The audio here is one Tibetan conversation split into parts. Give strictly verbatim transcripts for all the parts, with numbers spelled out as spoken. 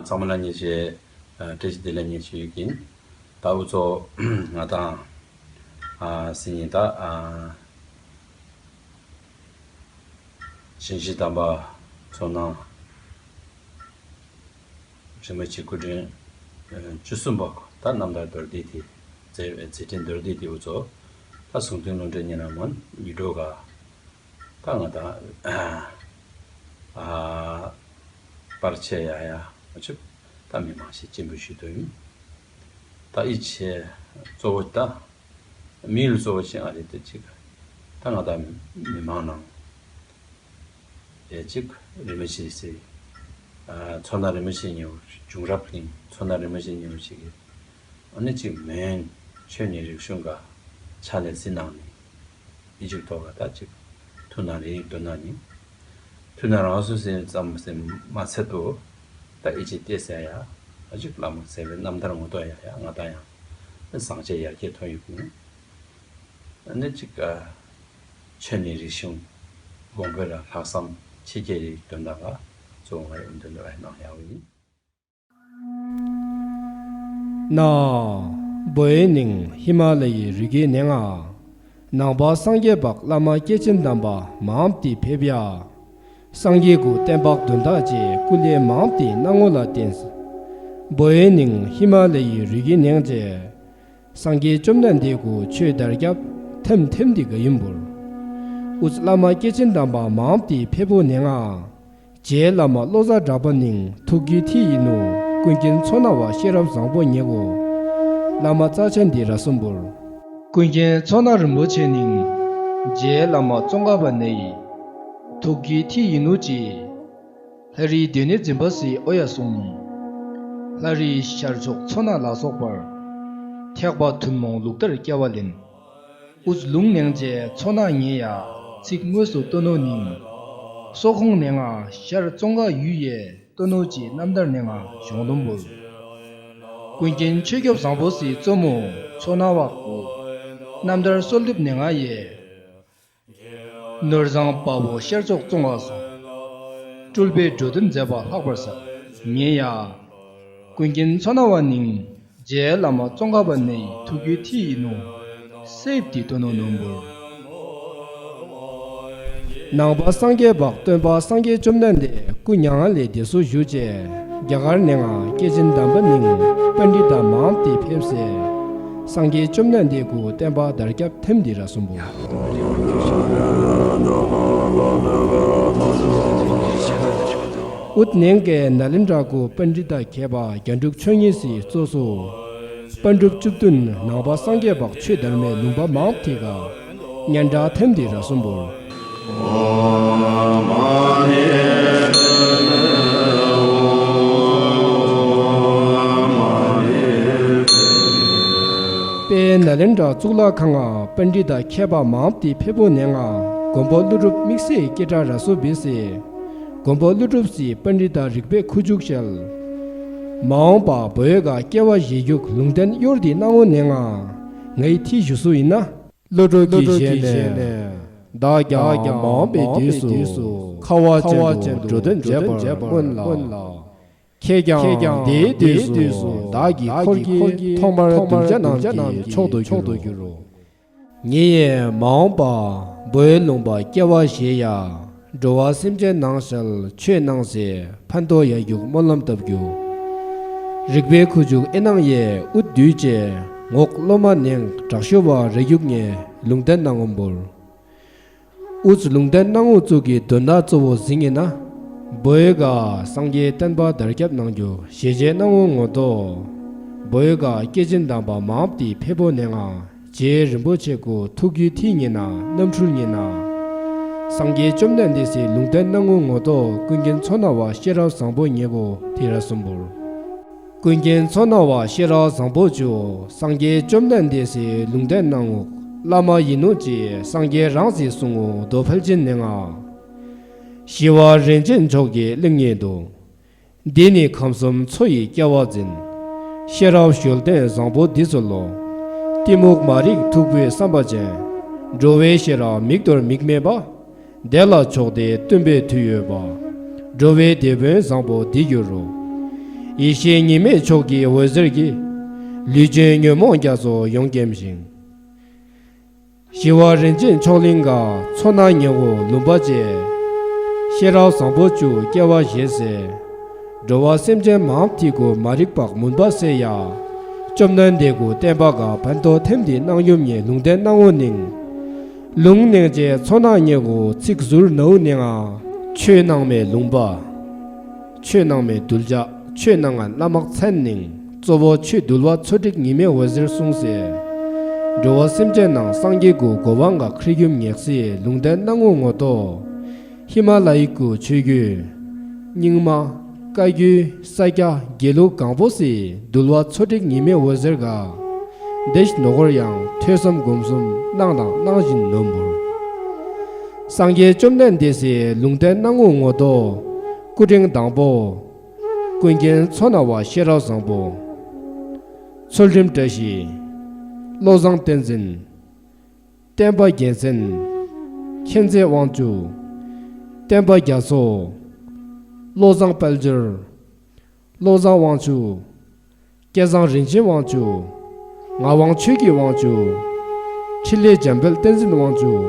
ཚང་མ་ལ་ཉེ་ཆེ། ཨ། བཀྲ་ཤིས་བདེ་ལེགས་ཉེ་ཆེ་ཡོད་ཀྱིན། ད་འུ་ཚོ་ང་དང་། ཨ། སི་ཉིན་ད། ཨ། ཞིང་གཤེགས་དམ་པ་མཚོ་སྣ་རིན་པོ་ཆེ་སྐུ་ཕྲེང་བཅུ་གསུམ་པ། ད་རྣམ་ཐར་མདོར་བསྡུས་དེ། མཛད། མཛད་འཕྲིན་མདོར་བསྡུས་དེ་འུ་ཚོ་ད་གཟུངས་འདུན་ལུང་འདྲེན་གཉིས་ན་མོན་ཡིད་འགྲོ་ག་ད་ང་དང་། ཨ། པར་ཆས་ཡ་ཡ་མ་ཆུབ། ད་མི་མང་ཞིག་སྤྱན་འབུལ་ཞུ་དོན་ཡིན། ད་ཨི་ཆེ་གཙོ་བོ་ད་མི་ལ་གཙོ་བོ་ཆེ་ཨ་རེད་དེ་གཅིག་ད་ང་དང་མི་མང་ནང་ཡ་གཅིག་རིན་པོ་ཆེ་སི། ཨ། མཚོ་སྣ་རིན་པོ་ཆེ་ཉེ་བོ་བྱུང་རབས་གླིང་མཚོ་སྣ་རིན་པོ་ཆེ་ཉེ་བོ་ཞིག་གི། ཨ་ནི་གཅིག་མོན་ཆོས་ཉིད་རིག་གཞུང་ག་ཕྱག་ལས་གཟིགས་གནང་ནས། ཨི་ཅིག་ཐོག་ག་ད་ཅིག་ཐུགས་ན་རེ་ཡིག་འདོན་ན་ནི། ཐུགས་ན་རང་སུ་སེམས་ཙམ་སེམས་མ་ཚད་དུ། ད་ཨི་ཅིག་བལྟས་ཟེར་ཡ། ཨ་ཅིག་བླ་མ་ཟེར་བའི་རྣམ་ཐར་ངོ་ཐོག་ཡ་ཡ་ང་དང་ཡང་། ཨ། བཟང་བྱས་ཡར་རྒྱས་ཐོན་ཡོད་ཀྱི། ཨ་ནི་ཅིག་ཨ། ཆོས་ཉིད་རིག་གཞུང་དགོངས་པ་ལ་ལྷག་བསམ་ཆེ་བསྐྱེད་རེ་འདོན་དང་ག་གཙོ་བོ་ང་ཡི་འདོན་དུ་ཨ་གནང་ཡག་ཡིན། ན། བོད་ནང་ཧི་མ་ལ་ཡའི་རི་རྒྱུད་ནང་ང་། ནང་པ་སངས་རྒྱས་པ་བླ་མ་སྐྱེས་ཆེན་དམ་པ་མང་པོ་དེ་ཕེབས་ཡ། སངས་རྒྱས་ཀྱི་བསྟན་པ་དོན་དག་ཅེས་སྐུ་ལས་མང་པོ་དེ་གནང་ངོ་ལ་བརྟེན། བོད་ནང་ཧི་མ་ལ་ཡའི་རི་རྒྱུད་ནང་ཅེས། སངས་རྒྱས་བཅོམ་ལྡན་འདས་ཀྱི་ཆོས་དར་ཁྱབ་ཐེམ་ཐེམ་དེ་ག་ཡིན་པུར། ཨུ་ཙི་བླ་མ་སྐྱེས་ཆེན་དམ་པ་མང་པོ་དེ་ཕེབས་པོ་ནང་ང་། རྗེ་བླ་མ་བློ་བཟང་གྲགས་པ་ནིང་ཐུགས་རྒྱུད་ཐིག་ཡིན་ནོ། ཀུན་མཁྱེན་མཚོ་སྣ་བ་ཤེས་རབ་བཟང་པོ་ཉེ་གོ། བླ་མ་རྩ་ཆེན་འདི་ར་གསུམ་པུར། ཀུན་མཁྱེན་མཚོ་སྣ་རིན་པོ་ཆེ་ནིང་རྗེ་བླ་མ་ཙོང་ཁ་པ་ནའི་ཐུགས་རྒྱུད་ཐིག་ཡིན་ནོ་ཅི། ལྷ་རིའི་སྡེ་སྣོད་འཛིན་པ་སི་ཨོ་ཡ་སོང་ནི། ལྷ་རིའི་ཤར་ཕྱོགས་མཚོ་སྣ་ལ་སོགས་པར། ཐེག་པ་ཐུན་མོང་ལུགས་ལྟར་སྐྱེ་བ་ལེན། ཨུ་ཙི་ལུང་ནང་ཅེས་མཚོ་སྣ་ཉེ་ཡ་ཚིག་དངོས་སུ་སྟོན་ནོ་ནིང་། སོག་ཁོངས་ནང་ང་ཤར་ཙོང་ཁ་ཡུལ་ཡའི་སྟོན་ནོ་ཅི་རྣམ་ཐར་ནང་ང་གཞུང་ལུང་བུར། ཀུན་མཁྱེན་ཆོས་སྐྱབས་བཟང་པོ་སི་གཙོ་མོ་མཚོ་སྣ་བ་གོ། རྣམ་ཐར་གསོལ་འདེབས་ནང་ང་ཡེ། ནོར་བཟང་དཔའ་བོ་ཤར་ཕྱོགས་ཙོང་ཁ་སོང་། སྤྲུལ་པའི་འགྲོ་དོན་མཛད་པ་ལྷག་པར་ཟབ། ཉེ་ཡ། ཀུན་མཁྱེན་མཚོ་སྣ་བ་ནིང་རྗེ་བླ་མ་ཙོང་ཁ་པ་ནའི་ཐུགས་རྒྱུད་ཐིག་ཡིན་ནོ། སེབ་ཏི་ཏོ་ནོ་ནོམ་བུར། ནང་པ་སངས་རྒྱས་པ་སྟོན་པ་སངས་རྒྱས་བཅོམ་ལྡན་འདས་སྐུ་མྱ་ངན་ལས་འདས་སོ་བཞུགས་རྗེས། རྒྱ་གར་ནང་ང་སྐྱེས་ཆེན་དམ་པ་ནིང་པཎྜི་ཏ་མང་པོ་དེ་ཕེབས་སེ། སངས་རྒྱས་བཅོམ་ལྡན་འདས་ཀྱི་བསྟན་པ་དར་ཁྱབ་ཐེམ་དེ་ར་གསུམ་པོ། ཨུཏ་ནང་གི་ནཱ་ལེནྡྲ་གི་པཎྜི་ཏ་མཁས་པ་རྒྱན་དྲུག་མཆོག་གཉིས་སི་གཙོ་སོ། པཎ་གྲུབ་བཅུ་བདུན་ནང་པ་སངས་རྒྱས་པ་ཆོས་དར་མའི་ལུང་པ་མང་པོ་དེ་ག་སྙན་གྲགས་ཐེམ་དེ་ར་གསུམ་པོ། དཔལ་ནཱ་ལེནྡྲ་གཙུག་ལག་ཁང་ང་པཎྜི་ཏ་མཁས་པ་མང་པོ་དེ་ཕེབས་པོ་ནང་ང་མགོན་པོ་ཀླུ་སྒྲུབ་དམིགས་བསལ་སྐད་གྲགས་ར་སོ་བི་སེ། མགོན་པོ་ཀླུ་སྒྲུབ་སི་པཎྜི་ཏ་རིག་པའི་ཁུ་བྱུག་ཞལ། མ་འོངས་པ་བོད་ག་སྐྱེ་བ་བཞེས་རྒྱུག་ལུང་བསྟན་གཡོར་དེ་གནང་ངོ་ནང་ང་ངའི་ཐིག་ཞུ་སུ་ཡིན་ན། ཀླུ་སྒྲུབ་ཀྱི་ཞལ་ནས། བདག་ཀྱང་མ་འོངས་པའི་དུས་སུ་ཁ་བ་ཅན་དུ་འགྲོ་དོན་མཛད་པར་སྨོན་ལ། ཁྱེད་ཀྱང་དེའི་དུས་སུ་བདག་གི་འཁོར་གྱི་ཐོག་མར་གདུལ་བྱ་རྣམས་ཀྱི་མཆོག་ཏུ་འགྱུར་རོ། ངེད་ཡས་མ་འོངས་པ་བོད་ལུང་པ་སྐྱེ་བ་བཞེས་ཡ། འགྲོ་བ་སེམས་ཅན་ནང་ཞལ་ཆོས་གནང་སའི་ཕན་ཐོགས་ཡ་རྒྱུག་སྨོན་ལམ་བཏབ་རྒྱུ། རིག་པའི་ཁུ་བྱུག་ཨེ་གནང་ཡས་ཨུད་དུས་བཅས་ངོག་སློབ་མ་ནང་དྲག་ཤོས་པ་རེ་རྒྱུག་ངས་ལུང་བསྟན་གནང་ངོ་འབུལ། ཨུ་ཙི་ལུང་བསྟན་གནང་ངོ་བཙུགས་ཀྱི་དོན་དག་གཙོ་བོ་ཟིན་ངེ་ན། བོད་ག་སངས་རྒྱས་བསྟན་པ་དར་ཁྱབ་གནང་རྒྱུ་ཞལ་བཞེས་གནང་ངོ་ངོ་ཏོ། བོད་ག་སྐྱེས་ཆེན་དམ་པ་མང་པོ་དེ་ཕེབས་པོ་ནང་ང་རྗེ་རིན་པོ་ཆེ་གོ་ཐུགས་རྒྱུད་ཐིག་ཉེ་ན་རྣམ་འཕྲུལ་ཉེ་ན། སངས་རྒྱས་བཅོམ་ལྡན་འདས་སི་ལུང་བསྟན་གནང་ངོ་ངོ་ཏོ་ཀུན་མཁྱེན་མཚོ་སྣ་བ་ཤེས་རབ་བཟང་པོ་ཉེ་གོ་དེ་ར་གསུམ་པོར། ཀུན་མཁྱེན་མཚོ་སྣ་བ་ཤེས་རབ་བཟང་པོ་ཇོ་སངས་རྒྱས་བཅོམ་ལྡན་འདས་སི་ལུང་བསྟན་གནང་ངོ་བླ་མ་ཡིན་ནོ་ཅི་སངས་རྒྱས་རང་སི་གསུང་ངོ་རྡོ་ཕལ་ཆེན་ནང་ང་། ཞི་བ་རིན་ཆེན་མཆོག་གི་གླིང་ཉིད་དུ། འདི་ནི་ཁམས་གསུམ་མཚོ་ཡི་སྐྱེ་བ་འཛིན། ཤེས་རབ་གཞོལ་སྟོན་བཟང་པོ་འདི་ཚུ་ལོ། གཏི་མུག་མ་རིག་མཐུག་པོའི་བསམ་པ་ཅན། འགྲོ་བའི་ཤེས་རབ་མིག་ཏོར་མིག་མེད་པ། དེ་ལ་ཕྱོགས་ཏེ་བསྟུན་པའི་མཐུ་ཡོད་པ། འགྲོ་བའི་དེད་དཔོན་བཟང་པོ་འདི་འགྱུར་རོ། ཡེ་ཤེས་ཉི་མའི་མཆོག་གི་འོད་ཟེར་གྱིས། ལུས་ཅན་ཉོན་མོངས་རྒྱ་མཚོ་ཡོངས་སྐེམ་ཞིང་། ཞི་བ་རིན་ཆེན་མཆོག་གླིང་ག་མཚོ་ནག་ཉི་འོད་ལུང་པ་བཅས། ཤེས་རབ་བཟང་པོ་བཅུ་སྐྱེ་བ་བཞེས་སའི། འགྲོ་བ་སེམས་ཅན་མང་ཐིག་གུ་མ་རིག་པ་མུན་པ་སེལ་ཡ། བཅོམ་ལྡན་འདས་གུ་བསྟན་པ་ག་ཕན་ཐོགས་ཐེམ་འདི་གནང་ཡུམ་ཉེ་ལུང་བསྟན་སྣང་ངོ་ནིང་། ལུང་ནིང་རྗེ་མཚོ་ནག་ཉི་འོད་ཚིག་ཟུར་ནའུ་ནིང་ང་། ཆོས་ནང་མའི་ལུང་པ། ཆོས་ནང་མའི་གདུལ་བྱ། ཆོས་ནང་ང་བླ་མ་མཚན་ནིང་། གཙོ་བོ་ཆོས་འདུལ་བ་ཚོ་ཁྲིག་ཉི་མའི་འོད་ཟེར་གསུངས་སེ། འགྲོ་བ་སེམས་ཅན་ནང་སངས་རྒྱས་གུ་གོ་འཕང་ག་ཁྲིད་ཡུམ་ཉེག་སེ་ལུང་བསྟན་སྣང་ངོ་ངོ་ཏོ། ཧི་མ་ལ་ཡི་གུ་ཆོས་བརྒྱུད། རྙིང་མ། བཀའ་བརྒྱུད་ས་སྐྱ་དགེ་ལུགས་གང་པོ་སི་འདུལ་བ་ཚོ་ཁྲིག་ཉི་མའི་འོད་ཟེར་ག་དེ་ཞི་ནོ་གོར་ཡང་ཐོས་བསམ་སྒོམ་གསུམ་གནང་དང་གནང་བཞིན་ནོམ་བུར། སངས་རྒྱས་བཅོམ་ལྡན་འདས་སི་ལུང་བསྟན་སྣང་ངོ་ངོ་ཏོ། སྐུ་ཕྲེང་དང་པོ། ཀུན་མཁྱེན་མཚོ་སྣ་བ་ཤེས་རབ་བཟང་པོ། ཚུལ་ཁྲིམས་བཀྲ་ཤིས། བློ་བཟང་བསྟན་འཛིན། བསྟན་པ་རྒྱལ་མཚན། མཁྱེན་བརྩེ་དབང་ཕྱུག་བསྟན་པ་རྒྱ་མཚོ། བློ་བཟང་དཔལ་འབྱོར། བློ་བཟང་དབང་ཕྱུག་སྐལ་བཟང་རིན་ཆེན་དབང་ཕྱུག་ངག་དབང་ཆོས་ཀྱི་དབང་ཕྱུག་འཕྲིན་ལས་འཇམ་དཔལ་བསྟན་འཛིན་དབང་ཕྱུག་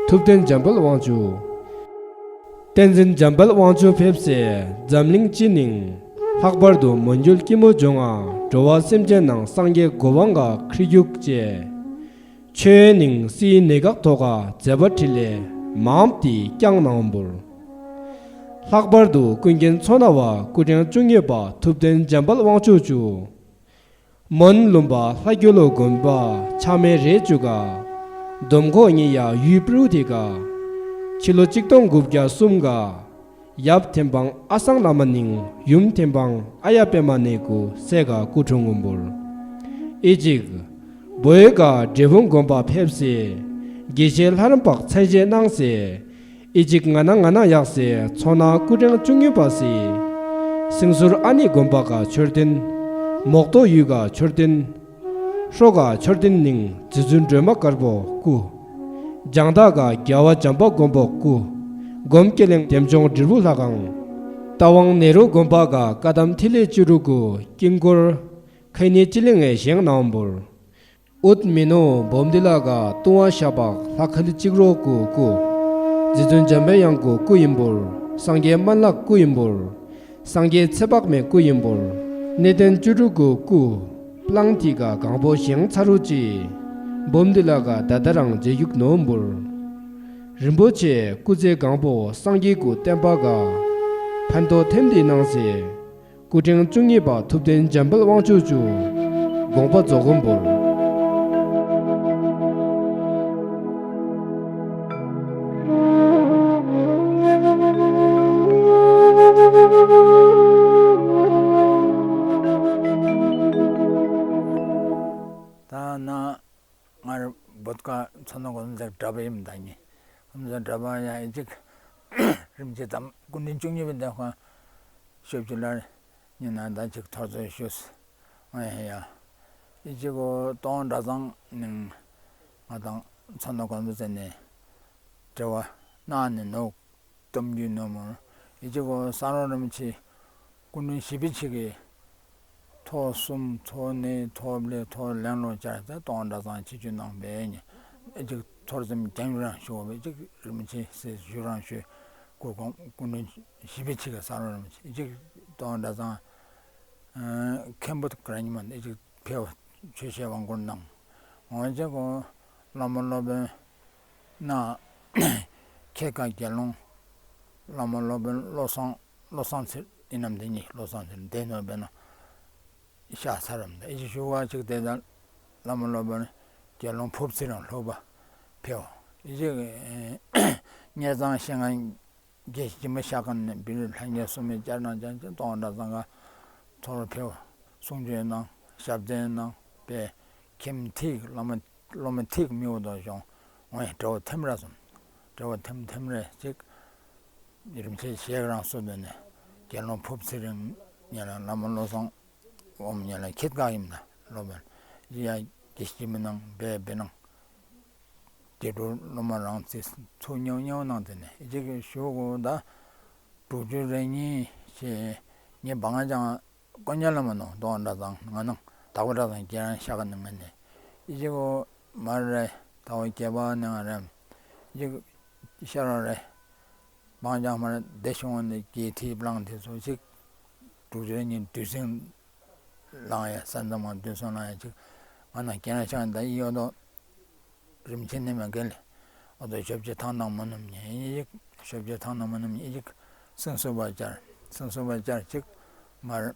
ཐུབ་བསྟན་འཇམ་དཔལ་དབང་ཕྱུག་བསྟན་འཛིན་འཇམ་དཔལ་དབང་ཕྱུག་ཕེབས་སའི་འཛམ་གླིང་སྤྱི་ནིང་། ལྷག་པར་དུ་མོན་ཡུལ་སྐྱིད་མོ་ལྗོངས་ང་འགྲོ་བ་སེམས་ཅན་ནང་སངས་རྒྱས་གོ་འཕང་ག་ཁྲིད་རྒྱུག་བཅས། ཆོས་ནིང་སིའི་གནས་སྐབས་ཐོག་ག་མཛད་པ་འཕྲིན་ལས་མངམ་དེ་བསྐྱངས་གནང་བུར། ལྷག་པར་དུ་ཀུན་མཁྱེན་མཚོ་སྣ་བ་སྐུ་ཕྲེང་བཅུ་གཉིས་པ་ཐུབ་བསྟན་འཇམ་དཔལ་དབང་ཕྱུག་མཆོག་མོན་ལུང་པ་ལྷ་རྒྱལ་ལོ་དགོན་པ་ཆགས་མེད་རེ་བཅུ་ག་འདོམ་ཁོག་ཉི་ཡ་ཡུལ་པྲུ་དེ་ག་ཕྱི་ལོ་གཅིག་སྟོང་དགུ་བརྒྱ་གསུམ་ག་ཡབ་ཐེམ་སྤང་ཨ་སང་བླ་མ་ནིང་ཡུམ་ཐེམ་སྤང་ཨ་ཡ་པད་མ་ནས་གུ་སེ་ག་སྐུ་འཁྲུངས་ངུ་འབུར། ཨི་ཅིག་བོད་ག་འབྲས་སྤུངས་དགོན་པ་ཕེབས་སེ་དགེ་བཤེས་ལྷ་རམས་པ་མཚན་བཞེས་གནང་སེ་ཨི་ཅིག་ང་ན་ང་ན་ཡག་སེ་མཚོ་ནག་སྐུ་ཕྲེང་བཅུ་གཉིས་པ་སི་སིང་ཟུར་ཨ་ནི་དགོན་པ་ག་མཆོད་རྟེན་མོག་ཏོ་ཡུལ་ག་མཆོད་རྟེན། ཧྲོ་ག་མཆོད་རྟེན་ནིང་རྗེ་བཙུན་སྒྲོལ་མ་དཀར་པོ་སྐུ། རྒྱང་ཐག་ག་རྒྱལ་བ་བྱམས་པ་མགོན་པོ་སྐུ། སྒོམ་སྐྱེ་གླིང་བདེ་མཆོག་འབྲས་བུ་ལྷ་ཁང་། རྟ་དབང་ནེ་རུ་དགོན་པ་ག་བཀའ་གདམས་ཐིག་ལེ་བཅུ་དྲུག་གུ་དཀྱིལ་འཁོར་ཁ་ནི་སྤྱི་གླིང་ངེ་བཞེངས་གནང་བུར། ཨུཏ་མི་ནུ་འབུམ་ཏི་ལ་ག་ཏུང་བ་ཤ་པག་ལྷ་ཁ་ལི་གཅིག་རོ་སྐུ་སྐུ། རྗེ་བཙུན་འཇམ་པའི་དབྱངས་སྐུ་སྐུ་ཡིན་བུར། སངས་རྒྱས་མན་ལག་སྐུ་ཡིན་བུར། སངས་རྒྱས་ཚེ་དཔག་མེད་སྐུ་ཡིན་པོར། གནས་བརྟན་བཅུ་དྲུག་གི་སྐུ། པླང་ཐི་ག་གང་པོ་བཞེངས་ཚར་རུ་ཅི། འབུམ་འདི་ལ་ག་ད་ད་རང་རྗེས་ཡུག་ནོམ་པོར། རིན་པོ་ཆེ་སྐུ་ཚེ་གང་པོ་སངས་རྒྱས་སྐུ་བསྟན་པ་ག་ཕན་ཐོགས་ཐེམ་འདི་གནང་སེ། སྐུ་ཕྲེང་བཅུ་གཉིས་པ་ཐུབ་བསྟན་འཇམ་དཔལ་དབང་ཕྱུག་མཆོག་དགོངས་པ་རྫོགས་གོམ་པོར། ད་ནང་ངར་བོད་ཀ་ཚོ་ནང་གོ་ནོ་ཟེར་གྲྭ་པ་ཡིན་ད་ཉི་གོ་ནོ་ཟེར་གྲྭ་པ་ཡང་ཨེ་ཅིག་རིམ་གྱིས་དམ་སྐུ་ཕྲེང་བཅུ་གཉིས་པའི་འདེམས་ཁང་ཤོད་ཀྱི་ལར་ཉི་ན་ད་ཅིག་ཐོར་ཚོད་ཞུས། ཨེ་ཡ། ཨེ་ཅིག་གོ་སྟོང་གྲྭ་ཚང་ནང་ང་དང་ཚོ་ནང་གོ་ནོ་ཟེར་ནས་དྲི་བ་གནང་ནས་ནོ། གཏམ་རྒྱུད་ནོར་མོར་ཡི་གེ་གོ་ས་རོ་རིན་པོ་ཆེ་སྐུ་མདུན་ཞི་བའི་ཆོས་ཀྱི་ཐོག་གསུམ་ཐོག་གནས་ཐོག་ལས་ཐོག་ལེན་ལོ་བཅར་ཏེ་སྟོང་གྲྭ་ཚང་ཆིག་བརྒྱུད་གནང་བའི་ཉིན་ཨི་ཅིག་ཐོར་ཙམ་རྒྱང་རང་ཞུ་བའི་ཅིག་རིན་པོ་ཆེ་སྲས་ཞུ་རང་ཞུ་སྐུ་གོང་སྐུ་མདུན་ཞི་བའི་ཆོས་ཀྱི་ས་རོ་རིན་པོ་ཆེ་ཡི་གེ་སྟོང་གྲྭ་ཚང་མཁན་པོ་ག་ར་ཉི་མ་ཨི་ཅིག་ཕེབས་ཆོས་བཤད་དབང་བསྐུར་གནང་། འོན་ཀྱང་ཁོང་བླ་མ་སློབ་དཔོན་ན་ཁྱེད་ཀ་དགེ་སློང་བླ་མ་སློབ་དཔོན་བློ་བཟང་བློ་བཟང་ཚེ་ཡིན་ནམ་དེ་གཉིས་བློ་བཟང་ཚེ་དེ་ནོར་བས་ན་ཤ་ཚ་རམ་ད་ཨི་ཅི་ཞུ་བ་ཅིག་དེ་ལྟར་བླ་མ་སློབ་དཔོན་དགེ་སློང་ཕུབ་ཚེ་རང་སློབ་པ་ཕེབས་ཨི་ཅི་ངེད་ཚང་ཤེས་ངན། རྒྱལ་སྤྱི་མི་ཤ་ཁན་ནས་བི་རི་ལྷ་ཉེ་སུ་མི་བཅར་ན་ཅང་ཅི་གཏོང་འདྲ་ཚང་ག་ཐོར་ཕེའུ་གསུང་ཆོས་ནང་ཞབས་བརྟན་ནང་པའི་ཁྱིམ་ཐིག་བླ་མ་བླ་མ་ཐིག་མི་འུ་དོ་ཞོང་འོང་ཡ་དྲི་བ་ཐེམ་ར་སོང་། དྲི་བ་ཐེམ་ཐེམ་རེ་ཅིག་རིམ་ཆེ་ཞེས་རང་སུ་དོ་ནས་དགེ་སློང་ཕུབ་ཚེ་རིང་ཉེ་ལ་བླ་མ་བློ་བཟང་འོམ་ཉེ་ལ་ཁྱེད་ག་ཡིན་ན་སློབ་མ་ཡ་རྒྱལ་སྤྱི་མི་ནང་པའི་བི་ནང་། དགེ་ཕྲུག་སློབ་མ་རང་ཚེ་ཚུགས་ཉེའུ་ཉེའུ་གནང་དེ་ནས་ཨི་ཅིག་ཞུ་གོ་ད་དྲུག་ཅུ་རེ་གཉིས་ཞེས་ངས་བང་ཅང་ དཀོན་མཆོག་བླ་མ་ནང་དོ་འདྲ་དང་ང་ནང་དག་པ་འདྲ་དང་ཁྱེད་རང་ཤ་ག་ནང་ང་ནས་ཨི་ཅིག་འོ་མར་རེ་དག་པ་རྒྱལ་བ་ནང་རེ་ཨི་ཅིག་ཤ་ར་རེ་མང་ཅང་མར་བདེ་ཤོང་ནས་ཀྱི་ཐིབ་ལང་དེ་ཚོ་ཅིག་དྲུག་ཅུ་རེ་གཉིས་དུས་སེང་ལང་ཡ་ས་མཚམས་མང་དུས་སེང་ལང་ཡ་ཅིག་ང་ནང་ཁྱེད་རང་ཤ་ག་ད་ཨི་ཡོད་དོ། རིམ་ཆེན་ནི་མ་གལ། ཨོ་ཏོ་ཞབས་ཀྱི་ཐང་ནང་མ་ནུམ་ཉེ་ཡིག་ཞབས་ཀྱི་ཐང་ནང་མ་ནུམ་ཉེ་ཡིག་སེང་སུ་བ་ཅར་སེང་སུ་བ་ཅར་ཅིག་མར་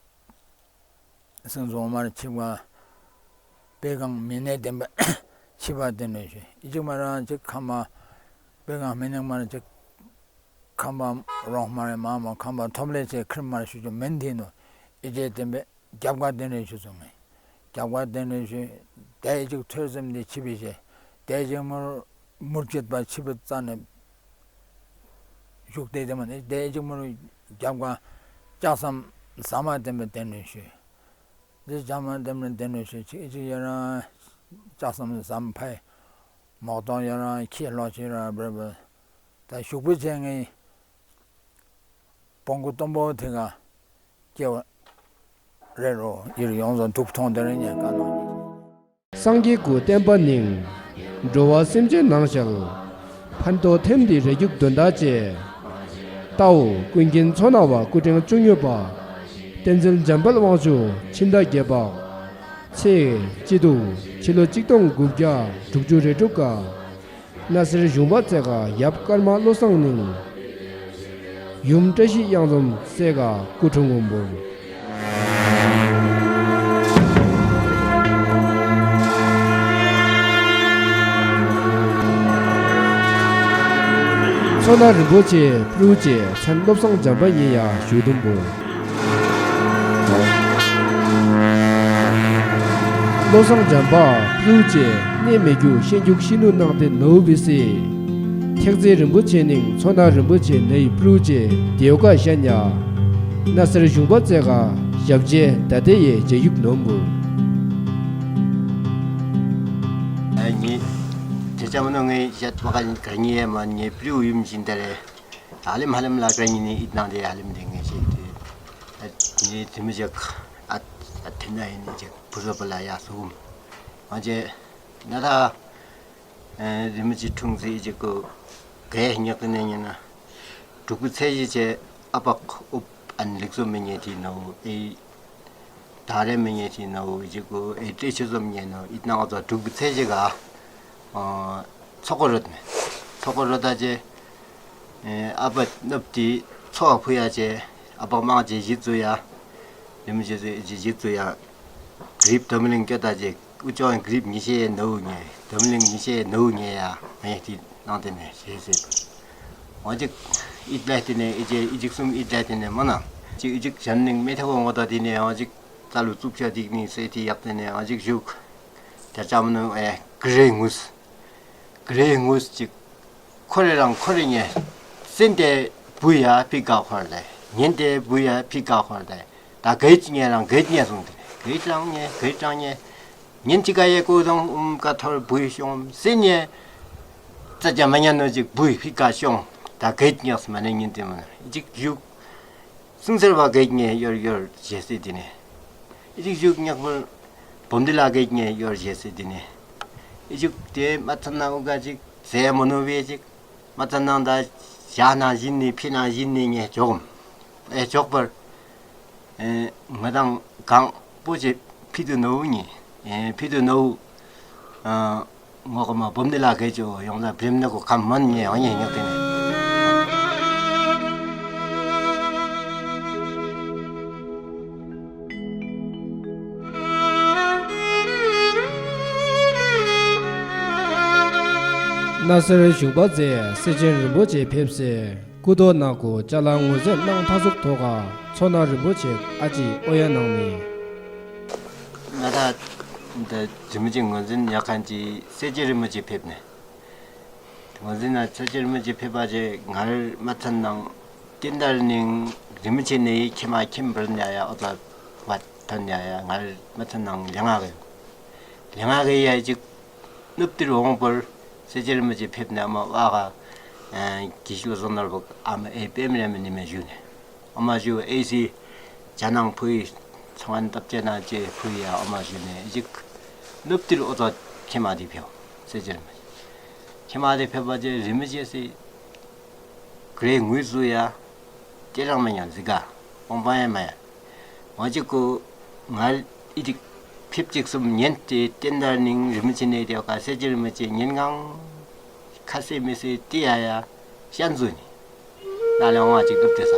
སེང་སུ་མར་ཆིབ་བ་པེ་གང་མི་ནེ་ལྡན་པ་ཆིབ་བ་ལྡན་རེ་ཞུ་ཡི་ཅིག་མ་རང་ཅིག་ཁ་མ་པེ་གང་མི་ནེ་མར་ཅིག་ཁམས་པ་རོང་མར་མ་མ་ཁམས་པ་ཐོབ་ལེ་ཆེ་ཁིར་མར་ཞུ་རྒྱུ་མེན་དེ་ནོ་ཨི་ཅེ་ལྡན་པའི། རྒྱབ་ཁ་གདན་རེ་ཞུ་སོང་ངས། རྒྱབ་ཁ་གདན་རེ་ཞུ། དེ་ཅིག་ཐོས་བསམ་དེ་ཆིབས་པའི་ཞེ། དེ་ཅིག་མུར་མུར་བཅུད་པ་ཆིབས་པའི་རྩ་ནས་བཞུགས་ཏེ་དེ་མ་ནི་དེ་ཅིག་མུར་རྒྱབ་ཁ་ལྕགས་ཟམ་ཟ་མ་ལྡན་པའི་གདན་རེ་ཞུ། དེ་ལྕགས་མ་ལྡན་པའི་གདན་རེ་ཞུ་ཅིག་ཅིག་ཡོད་རང་ལྕགས་ཟམ་ཟམ་ཕའི་མོག་ཏོང་ཡོད་རང་ཁྱི་ལོ་ཆེ་ར་བྲེ་བ་ད་ཞུགས་པོ་བྱས་ངས། སྤོང་གུ་སྟོན་པོ་དེ་ག་སྐྱེ་བ་རེ་རོ་ཡིར་ཡོངས་སུ་དུག་མཐོང་དེ་རེ་ཉེ་ཀ་ནོ། སངས་རྒྱས་ཀྱི་བསྟན་པ་ནི། འགྲོ་བ་སེམས་ཅན་ནང་བཞག་ཕན་ཐོགས་ཐེམ་འདི་རེ་རྒྱུག་དོན་དག་བཅས། ཏའོ་ཀུན་མཁྱེན་མཚོ་སྣ་བ་སྐུ་ཕྲེང་བཅུ་གཉིས་པ། བསྟན་འཛིན་འཇམ་དཔལ་དབང་ཕྱུག་ཕྱི་ཟླ་བརྒྱད་པ། ཚེས་སྤྱི་གཏུག་ཕྱི་ལོ་གཅིག་སྟོང་དགུ་བརྒྱ་དྲུག་ཅུ་རེ་དྲུག་ག་སྣ་སེར་གཞུང་པ་རྩེ་ཁ་ཡབ་ཀརྨ་བློ་བཟང་གླིང་། ཡུམ་བཀྲ་ཤིས་གཡང་འཛོམས་སྲས་ཀ་སྐུ་འཁྲུངས་ངོ་འབུར། མཚོ་སྣ་རིན་པོ་ཆེ་སྤྲུལ་ཆེ་མཚན་བློ་བཟང་འཇམ་དཔལ་ཉེ་ཡ་ཞུ་དུམ་བུ། བློ་བཟང་འཇམ་དཔལ་སྤྲུལ་ཆེ་གནས་མེད་རྒྱུ་ཤེས་རྒྱུག་ཤི་ནུ་གནང་སྟེ་ནོ་བི་སི། ཐེག་རྩེ་རིན་པོ་ཆེ་ནིང་མཚོ་སྣ་རིན་པོ་ཆེ་ནའི་སྤྲུལ་ཆེ་དེའུ་ཀ་ཤ་ཉ། སྣ་སེར་གཞུང་པ་རྩེ་ཁ་ཞབས་རྗེས་ད་ལྟའི་ཡའི་རྗེས་ཡུག་ནོམ་བུ། ཨ་ནི། དེ་ཅམ་ནོ་ངའི་ཞད་མ་ག་ག་ཉི་ཡ་མ་ཉེ་པྲིའུ་ཡུམ་བཞིན་དེ་རེད། ཧ་ལམ་ཧ་ལམ་ལ་ག་ཉི་ནི་ཨིད་ནང་དེ་ཧ་ལམ་དེ་ངས་ཤེས་དེ། ཨ་ནི་དེ་མི་ཅག་ཨ་ཨ་དེ་ན་ཡིན་ནི་ཅག་བུ་རོ་པ་ལ་ཡ་སུ་གུམ། ང་ཅེ་ན་ད། རིན་པོ་ཆེ་འཁྲུངས་ཚེ་ཅིག་གོ། གའི་ཉག་གི་ནས་ཉན་ན། དྲུག་པོ་ཚེས་བཞི་བྱས་ཨ་ཕ་ཨུབ་ཨན་ལིག་བཟོ་མི་ཉན་ཐི་ནོ་ཨེ། ད་རེ་མི་ཉན་ཐི་ནོ་ཅིག་གོ་ཨེ་ཏྲེ་ཆུ་བཟོ་མི་ཉན་ནོ་ཨི་ནང་ཨ་ཙོ་དྲུག་པོ་ཚེས་བཞི་ག་ཚོགས་གོ་རོད་ནས་ཚོགས་གོ་རོད་ད་ཅེ། ཨ་ཕ་ནུབ་དེ་ཚོགས་ཕུ་ཡ་ཅེ་ཨ་ཕ་མང་ཅེ་བཞི་བཙུ་ཡ། རིན་པོ་ཆེ་བཞི་བཙུ་ཡ། གྲིབ་དོམ་གླིང་སྐྱོ་ད་ཅེ། ཨུ་ཅོ་གི་རིབ་ཉི་ཤེས་ནོ་ཉེ། དམ་ལིང་ཉི་ཤེས་ནོ་ཉེ་ཡ་ངས་དེ་ནང་དེ་ནས་ཞེས་ཟེར། འོ་ཅིག་ཨི་ཏ་དེ་ནས་ཨི་ཅེ་ཨི་ཅིག་གསུམ་ཨི་ཏ་དེ་ནས་མོ་ན་ཅིག་ཨི་ཅིག་གཞན་ནིང་མེ་ཐེ་བོ་ངོ་ད་དེ་ནས་འོ་ཅིག་ཙ་ལུ་བཙུགས་ཆ་དིག་ནིང་སེ་དེ་ཡག་དེ་ནས་འོ་ཅིག་བཞུགས། དེ་ཙམ་ནུ་ཨེ་ཀི་རེ་ངུས། ཀི་རེ་ངུས་ཅིག་ཁོ་རེ་རང་ཁོ་རེ་ཉེ། སེན་ཏེ་བུ་ཡ་ཕི་ཀ་ཁོར་ལེ། ཉན་ཏེ་བུ་ཡ་ཕི་ཀ་ཁོར་ལེ། ད་གེ་ཅི་ཉེ་རང་གེ་ཅི་ཉེ་སོང་སྟེ། གེ་ཅང་ཉེ་གེ་ཅང་ཉེ། ཉན་ཅི་ཀ་ཡེ་ཀོ་དང་ཨུམ་ཀ་ཐོར་བུ་ཤོང་སེ་ཉེ། ཙ་ཅ་མ་ཉན་ནོ་ཅིག་བུ་ཕི་ཀ་ཤོང་། ད་གེ་ཅི་ཉེ་སོང་མ་ནེ་ཉན་ཏེ་མ་ཅིག་བཞུགས། སིང་སེར་བ་གེ་ཅི་ཉེ་ཡོར་ཡོར་ཞེ་སེ་དེ་ནེ། ཨི་ཅིག་བཞུགས་ཉག་པར་བོམ་དི་ལ་གེ་ཅི་ཉེ་ཡོར་ཞེ་སེ་དེ་ནེ། ཨི་ཅིག་དེ་མ་ཚ་ན་ཨུ་ཀ་ཅིག་ཟེ་མོ་ནོ་བེ་ཅིག་མ་ཚ་ནང་ད་ཞག་ནང་བཞིན་ནི་ཕི་ནང་བཞིན་ནི་ངས་འཇོག་གམ། ཨེ་འཇོག་པར། ཨེ་ང་དང་གང་པོ་ཅེ་ཕི་དུ་ནོ་ཉེ། ཨེ་ཕི་དུ་ནོ། ཨ་ངོ་ག་མ་བོམ་ནི་ལ་གེ་ཅོ་ཡོང་ལ་བྲེམ་ནི་གོ་ཁམ་མོན་ཉེ་ཡོང་ཉེ་ཉག་དེ་ནེ། སྣ་སེར་གཞུང་པ་མཛད་སེ་ཆེན་རིན་པོ་ཆེ་ཕེབས་སེ་སྐུ་ཐོག་ནག་གོ་ཅ་ལག་ངོས་འཛིན་གནང་མཐའ་ཟུག་ཐོག་ག་མཚོ་སྣ་རིན་པོ་ཆེ་ཨ་ཅི་ཨོ་ཡ་གནང་ནི། ང་ད་འདི་རིན་པོ་ཆེ་ངོས་འཛིན་ཡག་མཁན་གྱི་སེ་ཆེན་རིན་པོ་ཆེ་ཕེབས་ནས། ངོས་འཛིན་ན་ཚེ་ཆེར་མི་ཅི་ཕེབས་པ་ཅེ་ངར་མ་ཚན་ནང་ཏིན་དར་ནིང་རི་མི་ཆེ་ནེ་ཡི་ཁྱེ་མ་ཁྱིམ་བར་ཉ་ཡ་ཨོ་ཙ་བ་ཐན་ཉ་ཡ་ངར་མ་ཚན་ནང་ལེ་ང་གི་ལེ་ང་གི་ཡ་ཅིག་ནུབ་ཏིར་འོང་པར་ཚེ་ཆེར་མི་ཅི་ཕེབས་ནས་ཨ་མ་བ་ག་གི་ཤུ་ཟོ་ནར་བུ་ཨ་མ་ཨེ་པེམ་རེ་མི་ནི་མེ་ཞུ་ནས་ཨ་མ་ཞུ་ཨེ་སི་ཇ་ནང་ཕུ་ཡི་ ཚོང་ཁང་སྟབས་བདེ་ན་ཅེ་ཕུ་ཡ་ཨོ་མ་ཞུ་ནས་ཅིག་ནུབ་ཏིར་ཨོ་ཙོ་ཁྱེད་མ་དེ་ཕེབས་ཟེར་ཅེར་མ། ཁྱེད་མ་དེ་ཕེབས་པ་ཅེ་རི་མི་ཅེ་སི་གྲེ་ངུས་སུ་ཡ་ཏེ་རང་མ་ཉང་ཟི་ག་ཨོང་པ་ཡ་མ་ཡ། ང་ཅིག་གོ་ང་ཨི་ཅིག་ཕེབས་ཅིག་གསུམ་ཉན་ཏེ་ཏེན་དར་ནིང་རི་མི་ཅེ་ནས་དེ་ཀ་ཟེར་ཅེར་མ་ཅེ་ཉན་ངང་ཁ་སེ་མི་སེ་ཏི་ཡ་ཡ་ཤན་ཟུ་ནི། ན་ལེ་ཝང་ཅིག་ཏུབ་ཏེ་ས།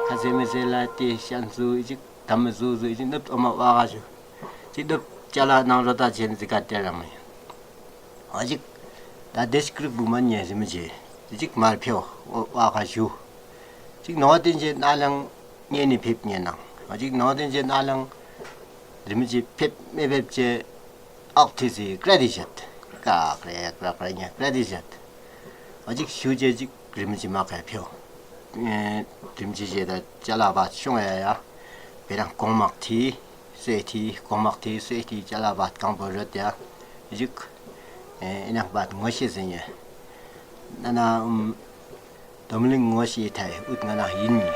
ཁ་ཟེ་མི་ཟེ་ལ་ཏེ་ཤན་ཟུ་ཅིག་དམ་ཟུ་ཟུ་ཅིག་ནུབ་ཨོ་མ་ཝ་ག་ཞུ། ཅིག་ནུབ་ཅ་ལ་ནང་རོ་ཏ་ཆེན་ཟི་ཀ་ཏེ་ར་མ་ཡིན། ཨ་ཅིག་ད་དེ་ཤི་ཀྲིག་བུ་མ་ཉེ་རི་མི་ཆེ། ཅིག་མར་ཕེའོ་ཝ་ག་ཞུ། ཅིག་ནོ་ཏེན་ཅེ་ན་ལང་ཉེ་ནི་ཕེབས་ཉེ་ནང་། ཨ་ཅིག་ནོ་ཏེན་ཅེ་ན་ལང་རི་མི་ཆེ་ཕེབས་མེ་ཕེབས་ཅེ། ཨག་ཐི་སི་ཀྲ་དི་ཤད། ཀ་ཀྲེ་ཀྲ་ཀྲ་ཉེ་ཀྲ་དི་ཤད། ཨ་ཅིག་ཞུ་ཅེ་ཅིག་རི་མི་ཆེ་མ་ཁ་ཕེའོ། རི་མི་ཆེ་ཅེ་ད་ཅ་ལ་བ་ཤོང་ཡ་ཡ། བེ་རང་གོང་མག་ཐི། སོས་ཐི་གོང་མག་ཐི་སོས་ཐི་ཅ་ལ་བ་གང་པོ་རོད་ཡ། ཡིག་ཨེ་ནག་བ་ངོ་ཤེས་ཟིན་ཡ། ན་ན་ཨུམ། དོམ་གླིང་ངོ་ཤེས་ཐའི་ཨུད་ང་ན་ཡིན་ནི།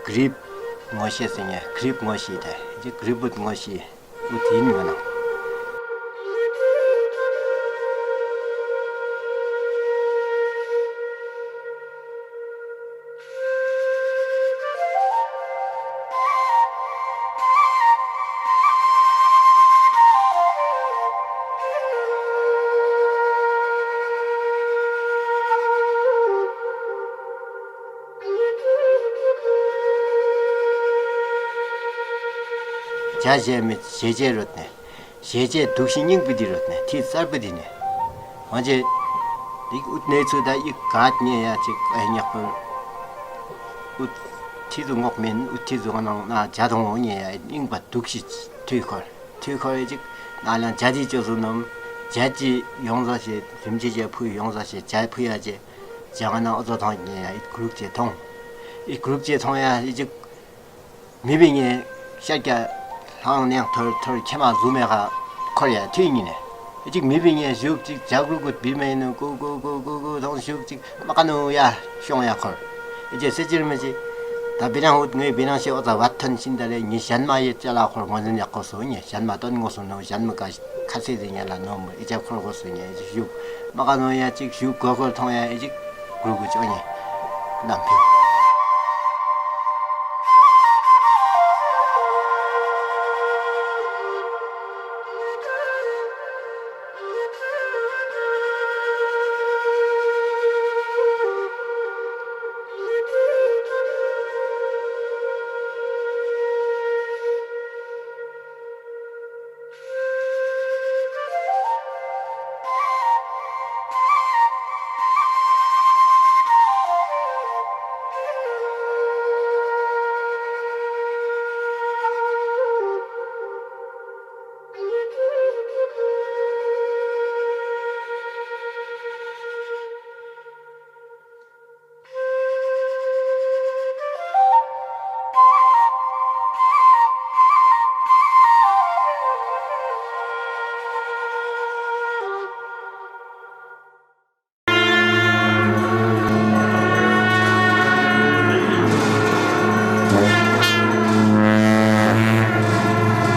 གྲིབ་ངོ་ཤེས་ཟིན་ཡ་གྲིབ་ངོ་ཤེས་ཐའི་ཡིག་གྲིབ་ཨུད་ངོ་ཤེས། ཨུ་དེ་ནི་ང་ན། བྱ་བྱེད་མི་བྱེད་བྱེད་རོད་ནས། བྱས་རྗེས་སྡུག་ཤི་སྙིང་པོ་འདི་རུ་ནས་ཐིག་གསར་པོ་འདི་ནས། ང་ཚོས་འདི་ཨུད་གནས་ཚུལ་དང་ཡིག་ག་ཉེ་ཡ་ཅིག་ཨེ་ཉག་པོ། ཨུད་ཐིག་ཏུ་ངོགས་མིན་ཨུད་ཐིག་ཏུ་ང་ནང་ན་བྱ་དང་འོ་ཉེ་ཡ་སྙིང་པ་སྡུག་ཤི་ཐུག་ཁོར་ཐུག་ཁོར་ཡ་ཅིག་ན་ལང་བྱ་དེ་ཅོ་སུ་ནམ་བྱ་ཅི་ཡོང་ས་ཞེས་རིམ་ཅི་ཅེ་ཕུ་ཡོང་ས་ཞེས་བྱ་ཕུ་ཡ་ཅེ་བྱ་ང་ནང་ཨོ་ཚོ་ཐང་ཉེ་ཡ་ཨི་གུ་རུག་ཅེ་ཐོང་། ཨི་གུ་རུག་ཅེ་ཐོང་ཡ་ཨི་ཅིག་མི་བི་ངས་ཤར་རྒྱ་ལྷང་ནས་ཐོར་ཐོར་ཁྱེད་མ་ཟུ་མེ་ཁ་འཁོར་ཡ་ཐུས་ཉིན་ནས་གཅིག་མི་བི་ངས་བཞུགས་གཅིག་ཇག་རུ་གུ་བི་མེ་ནུ་གུ་གུ་གུ་གུ་གུ་ཐོང་བཞུགས་གཅིག་མ་ཀ་ནུ་ཡ་ཤོང་ཡ་འཁོར་ཨེ་ཅེ་སེ་ཅིར་མི་ཅི་ད་བི་རང་ཧུད་ངའི་བི་རང་ཤེ་ཨོ་ཙ་བ་ཐོན་ཤིན་ད་ལེ་ཉི་ཞན་མ་ཡེ་ཅ་ལ་འཁོར་ངོ་ཟིན་ཡ་ཁོ་སུ་ཉེ་ཞན་མ་དོན་ངོ་སུ་ནུ་ཞན་མི་ཀ་ཁ་སེ་ཟིན་ཡ་ལ་ནོ་མི་ཨེ་ཅེ་འཁོར་ཁོ་སུ་ཉེ་ཨེ་ཅེ་བཞུགས་མ་ཀ་ནུ་ཡ་གཅིག་བཞུགས་གོ་གོར་ཐོང་ཡ་ཨེ་ཅིག་གུ་གུ་ཅོ་ཉེ་ནམ་ཕེབས།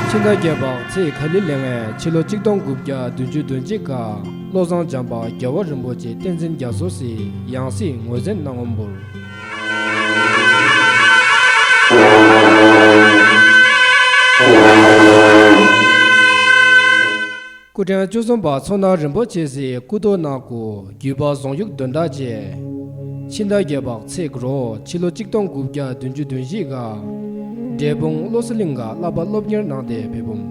ཕྱི་ཟླ་བརྒྱད་པ་ཚེས་ག་ལི་ལེ་ལྔའི་ཕྱི་ལོ་གཅིག་སྟོང་དགུ་བརྒྱ་བདུན་ཅུ་དོན་གཅིག་ག་བློ་བཟང་བྱམས་པ་རྒྱལ་བ་རིན་པོ་ཆེ་བསྟན་འཛིན་རྒྱ་མཚོ་སི་ཡང་སྲིད་ངོས་འཛིན་གནང་ངོ་འབུར། སྐུ་ཕྲེང་བཅུ་གསུམ་པ་མཚོ་སྣ་རིན་པོ་ཆེ་སི་སྐུ་ཐོག་ནག་གུ་བརྒྱུད་པ་བཟང་ཡུག་དོན་དག་ཅེས། ཕྱི་ཟླ་བརྒྱད་པ་ཚེས་དགུ་རོ་ཕྱི་ལོ་གཅིག་སྟོང་དགུ་བརྒྱ་བདུན་ཅུ་དོན་བཞི་ག་འབྲས་སྤུངས་བློ་གསལ་གླིང་ག་བསླབ་པ་སློབ་གཉེར་གནང་སྟེ་ཕེབས་བུམ།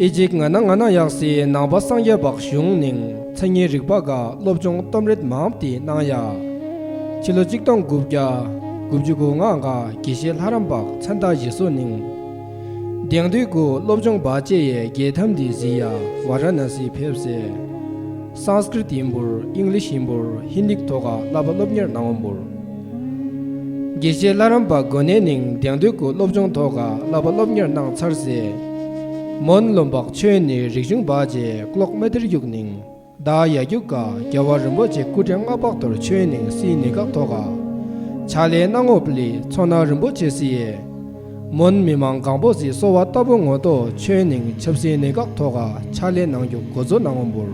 ཨི་ཇིག་ང་ན་ང་ན་ཡག་སི་ནང་པ་སངས་རྒྱས་པ་གཞུང་ནིང་མཚན་ཉིད་རིག་པ་ག་སློབ་སྦྱོང་གཏོམ་རེད་མང་དེ་གནང་ཡ། ཕྱི་ལོ་གཅིག་སྟོང་དགུ་བརྒྱ་དགུ་བཅུ་གོ་ལྔ་ག་དགེ་བཤེས་ལྷ་རམས་པ་མཚན་རྟགས་བཞི་སོ་ནིང་། དེང་དུས་ཀུ་སློབ་སྦྱོང་བ་བཅས་ཡའི་རྒྱལ་ཐམ་དེ་གཟིགས་ཡ་ཝཱ་ར་ཎ་སི་ཕེབས་སེ། སཾ་སྐྲྀཏ་ཡིན་པུར་ཨིང་ལིཤ་ཡིན་པུར་ཧིན་དིག་ཐོག་ག་བསླབ་པ་སློབ་གཉེར་གནང་བ་འབུར། དགེ་བཤེས་ལྷ་རམས་པ་གོ་ནེ་ནིང་དེང་དུས་ཀྱི་སློབ་སྦྱོང་ཐོག་ཁ་བསླབ་པ་སློབ་གཉེར་གནང་ཚར་སའི་མོན་ལུམ་བག་ཆོས་ནི་རིག་གཞུང་བ་ཅེ་ཀློག་མེ་ཏིར་ཡུག་ནིང་བདག་ཡ་རྒྱུག་ག་རྒྱལ་བ་རིན་པོ་ཆེ་སྐུ་ཕྲེང་ལྔ་པག་ཏོར་ཆོས་ནིང་སི་ནི་གག་ཐོག་ཁ་ཕྱག་ལས་གནང་ངོ་པ་ལི་མཚོ་སྣ་རིན་པོ་ཆེ་སི་ཡེ། མོན་མི་མང་གང་པོ་སི་གསོ་བ་ལྟ་བུ་ངོ་ཏོ་ཆོས་ནིང་ཆབ་སྲིད་གནས་སྐབས་ཐོག་ཁ་ཕྱག་ལས་གནང་རྒྱུ་འགོ་གཙོ་གནང་ངོ་འབུར།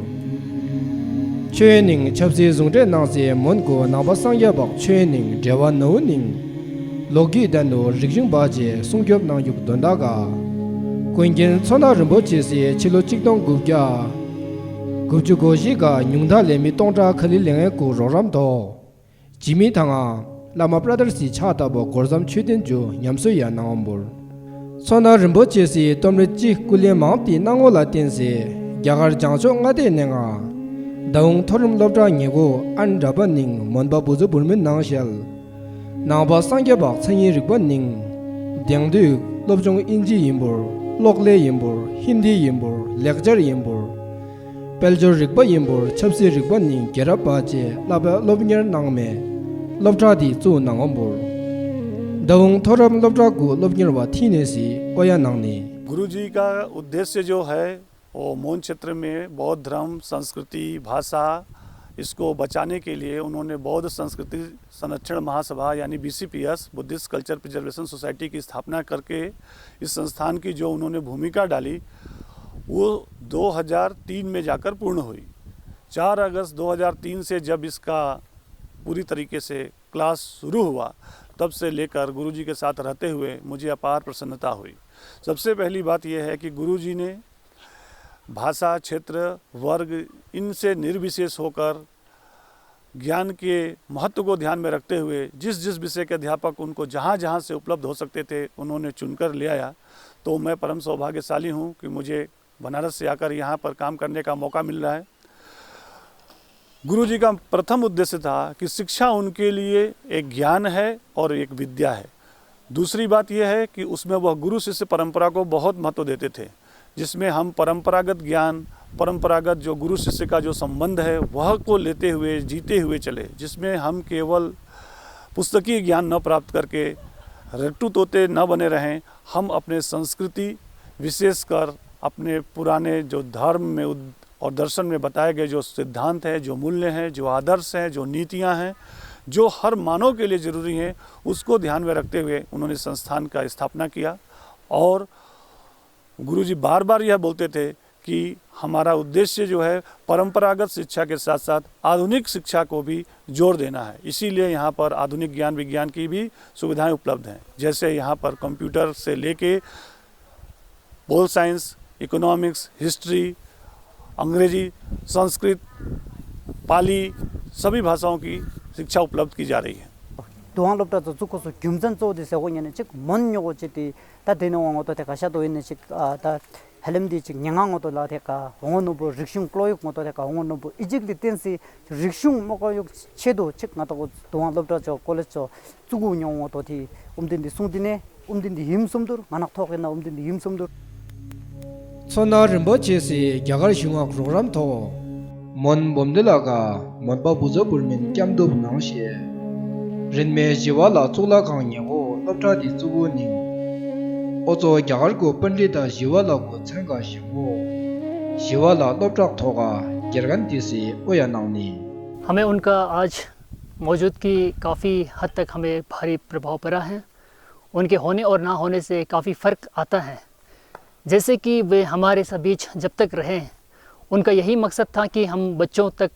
ཆོས་ནིང་ཆབ་སྲིད་ཟུང་འབྲེལ་གནང་སའི་མོན་གོ་ནང་པ་སངས་རྒྱས་བག་ཆོས་ནིང་འབྲེལ་བ་ནོ་ནིང་ལོ་རྒྱུས་ལྡན་དུ་རིག་གཞུང་བ་ཅེ་སྲུང་སྐྱོབ་གནང་རྒྱུ་དོན་དག་ག་ཀུན་མཁྱེན་མཚོ་སྣ་རིན་པོ་ཆེ་སི་ཕྱི་ལོ་གཅིག་སྟོང་དགུ་བརྒྱ་དགུ་བཅུ་གོ་བཞི་ག་ཉུང་མཐའ་ལས་མི་སྟོང་ཕྲག་ཁ་ལི་ལེ་ངན་གུ་རོགས་རམ་ཐོག་ཇི་མི་དང་བླ་མ་པྲ་དར་སི་ཕྱག་བཏབ་པ་སྒོར་ཟམ་ཆོས་ལྡན་ཇུ་ཉམས་གསོ་ཡ་གནང་བ་འབུར། མཚོ་སྣ་རིན་པོ་ཆེ་སི་རྟོམ་རེ་ཅི་སྐུ་ལས་མང་དེ་གནང་ངོ་ལ་བརྟེན་སེ་རྒྱ་གར་བྱང་ཕྱོགས་མངའ་སྡེ་ནས་ང་ཟླ་འོང་མཐོ་རིམ་སློབ་གྲྭ་ཉེ་གོ་ཨན་འདྲ་པ་ནིང་མོན་པ་བུ་ཚོ་བུར་མིན་ནང་ཞལ། ནང་པ་སངས་རྒྱས་པ་མཚན་ཉིད་རིག་པ་ནིང་དེང་དུས་སློབ་སྦྱོང་ཨིན་ཇི་ཡིན་འབུར། གློག་ཀླད་ཡིན་འབུར། ཧིན་དི་ཡིན་འབུར། ལེགས་སྦྱར་ཡིན་འབུར། དཔལ་འབྱོར་རིག་པ་ཡིན་པར་ཆབ་སྲིད་རིག་པ་ནི་རྒྱལ་རབས་པ་བཅས་བསླབ་པ་སློབ་གཉེར་གནང་མེད། སློབ་གྲྭ་འདི་བཙུགས་གནང་བ་འབུར། ཟླ་འོང་མཐོ་རིམ་སློབ་གྲྭ་དགུ་སློབ་གཉེར་བ་ཐིན་ནེ་སི་ཨོ་ཡ་ནང་ནི། गुरु जी का उद्देश्य जो है, वो मोन क्षेत्र में बौद्ध धर्म, संस्कृति, भाषा, इसको बचाने के लिए उन्होंने बौद्ध संस्कृति संरक्षण महासभा यानी बीसीपीएस, बुद्धिस्ट कल्चर प्रिजर्वेशन सोसाइटी की स्थापना करके इस संस्थान की जो उन्होंने भूमिका डाली, वो दो हज़ार तीन में जाकर पूर्ण हुई। चार अगस्त दो हज़ार तीन से जब इसका पूरी तरीके से क्लास शुरू हुआ, तब से लेकर गुरुजी के साथ रहते हुए मुझे अपार प्रसन्नता हुई। सबसे पहली बात यह है कि गुरुजी ने भाषा, क्षेत्र, वर्ग, इनसे निर्विशेष होकर ज्ञान के महत्व को ध्यान में रखते हुए जिस जिस विषय के अध्यापक उनको जहाँ जहाँ से उपलब्ध हो सकते थे, उन्होंने चुनकर ले आया। तो मैं परम सौभाग्यशाली हूँ कि मुझे बनारस से आकर यहाँ पर काम करने का मौका मिल रहा है। गुरु जी का प्रथम उद्देश्य था कि शिक्षा उनके लिए एक ज्ञान है और एक विद्या है। दूसरी बात यह है कि उसमें वह गुरु शिष्य परंपरा को बहुत महत्व देते थे, जिसमें हम परंपरागत ज्ञान, परंपरागत जो गुरु शिष्य का जो संबंध है, वह को लेते हुए, जीते हुए चले, जिसमें हम केवल पुस्तकीय ज्ञान न प्राप्त करके रट्टू तोते न बने रहें। हम अपने संस्कृति, विशेषकर अपने पुराने जो धर्म में उद-, और दर्शन में बताए गए जो सिद्धांत हैं, जो मूल्य हैं, जो आदर्श हैं, जो नीतियां हैं, जो हर मानव के लिए ज़रूरी हैं, उसको ध्यान में रखते हुए उन्होंने संस्थान का स्थापना किया। और गुरुजी बार-बार यह बोलते थे कि हमारा उद्देश्य जो है, परंपरागत शिक्षा के साथ-साथ आधुनिक शिक्षा को भी जोर देना है। इसीलिए यहाँ पर आधुनिक ज्ञान विज्ञान की भी सुविधाएं उपलब्ध हैं, जैसे यहाँ पर कंप्यूटर से लेके पोल साइंस, इकोनॉमिक्स, हिस्ट्री, अंग्रेजी, संस्कृत, पाली, सभी भाषाओं की शिक्षा उपलब्ध की जा रही है। དུའང་སློབ་གྲྭ་ཚོ་བཙུགས་སྐབས་སུ་རྒྱུ་མཚན་གཙོ་བོ་དེ་ཟེར་གོ་ཉན་ནས་ཅིག་མོན་ཉོ་གོ་ཅིག་དེ་ད་དེ་ནས་འོང་ངོ་ཏོ་དེ་ག་ཤ་དོ་ཡིན་ནས་ཅིག་ད་ཧ་ལམ་དེ་ཅིག་ཉེ་ང་ངོ་ཏོ་ལ་དེ་ག་འོང་ནོ་བོ་རིག་གཞུང་ཀློག་ཡུག་ངོ་ཏོ་དེ་ག་འོང་ནོ་བོ་ཨི་ཅིག་ལི་བསྟན་སི་རིག་གཞུང་མོ་ཀ་ཡུག་ཆེད་དུ་ཅིག་ང་ཏོ་དུའང་སློབ་གྲྭ་ཚོ་ཀོ་ལེཇ་ཚོ་བཙུགས་གོ་ཉོ་ངོ་ཏོ་དེ་ཨུམ་དེ་འདི་གསུང་དེ་ནས། ཨུམ་དིན་དི་ཡིམ་སུམ་དུར་ང་ནག་ཐོག་གི་ན་ཨུམ་དིན་དི་ཡིམ་སུམ་དུར། མཚོ་སྣ་རིན་པོ་ཆེ་སི་རྒྱ་གར་གཞུང་ངག་རོགས་རམ་ཐོག་མོན་འབུམ་དི་ལ་ག་མོན་པ་བུ་ཚོ་བུར་མིན་སྐྱབས་འདུབ་ནང་ཞེས། རིན་མེད་ཞི་བ་ལ་གཙུག་ལག་ཁང་ཉེ་བོ་སློབ་གྲྭ་དི་བཙུགས་བོ་ནིང་། ཨོ་ཚོ་རྒྱ་གར་གོ་པཎྜི་ཏ་ཞི་བ་ལ་གོ་མཚན་ག་ཞིག་བོ། ཞི་བ་ལ་སློབ་གྲྭ་ཐོག་ག་རྒྱལ་ཁན་དི་སི་ཨོ་ཡ་ནང་ནི། हमें उनका आज मौजूदगी काफ़ी हद तक हमें भारी प्रभाव पड़ा है। उनके होने और ना होने से काफ़ी फ़र्क आता है। जैसे कि वे हमारे सब बीच जब तक रहे, उनका यही मकसद था कि हम बच्चों तक,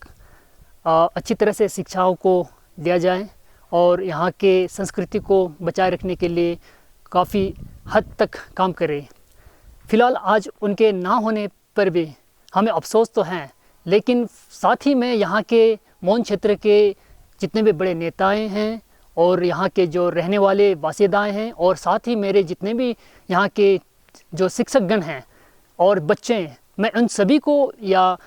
अ, अच्छी तरह से शिक्षाओं को दिया जाए और यहाँ के संस्कृति को बचाए रखने के लिए काफ़ी हद तक काम करें। फ़िलहाल आज उनके ना होने पर भी हमें अफसोस तो है, लेकिन साथ ही में यहाँ के मोन क्षेत्र के जितने भी बड़े नेताएं हैं और यहाँ के जो रहने वाले बासिंदाएं हैं और साथ ही मेरे जितने भी यहाँ के जो शिक्षकगण हैं और बच्चे हैं, मैं उन सभी को या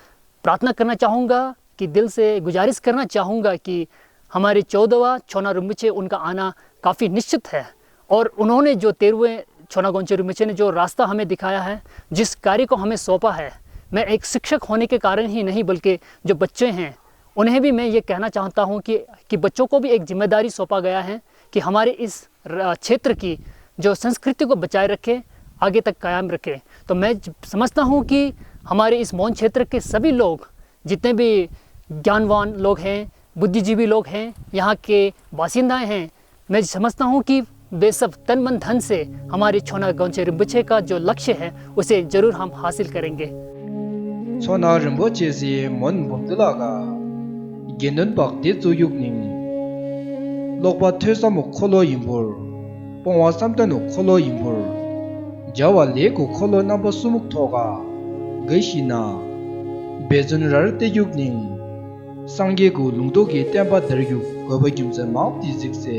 प्रार्थना करना चाहूँगा कि दिल से गुजारिश करना चाहूँगा कि हमारे चौदहवाँ छोना रिम्पोछे उनका आना काफ़ी निश्चित है। और उन्होंने जो तेरहवें छोना गोंचे रिम्पोछे ने जो रास्ता हमें दिखाया है, जिस कार्य को हमें सौंपा है, मैं एक शिक्षक होने के कारण ही नहीं बल्कि जो बच्चे हैं उन्हें भी मैं ये कहना चाहता हूँ कि, कि बच्चों को भी एक जिम्मेदारी सौंपा गया है कि हमारे इस र-, क्षेत्र की जो संस्कृति को बचाए रखें, आगे तक कायम रखें। तो मैं ज-, समझता हूँ कि हमारे इस मौन क्षेत्र के सभी लोग, जितने भी ज्ञानवान लोग हैं, बुद्धिजीवी लोग हैं, यहाँ के बासिंदा हैं, मैं समझता हूँ कि वे सब तन मन धन से हमारे छोना गोंचे रिम्बुछे का जो लक्ष्य है, उसे जरूर हम हासिल करेंगे। མཚོ་སྣ་རིན་པོ་ཆེ་སི་མོན་འབུམ་སྡེ་ལ་ག་དགེ་འདུན་པག་སྡེ་བཙུགས་ཡུག་ནིང་། ཀློག་པ་ཐོས་བསམ་འཁོར་ལོ་ཡིན་པོར། སྤོང་བ་བསམ་གཏན་འཁོར་ལོ་ཡིན་པོར། བྱ་བ་ལས་ཀུན་འཁོར་ལོ་རྣམ་པ་གསུམ་མུག་ཐོག་ག་ག་ཤི་ན། འབད་བརྩོན་རར་བལྟས་ཡུག་ནིང་། སངས་རྒྱས་ཀུན་ལུང་རྟོགས་ཀྱི་བསྟན་པ་དར་ཡུག་དགོས་པ་རྒྱུ་མཚན་མང་དེ་གཟིགས་སེ།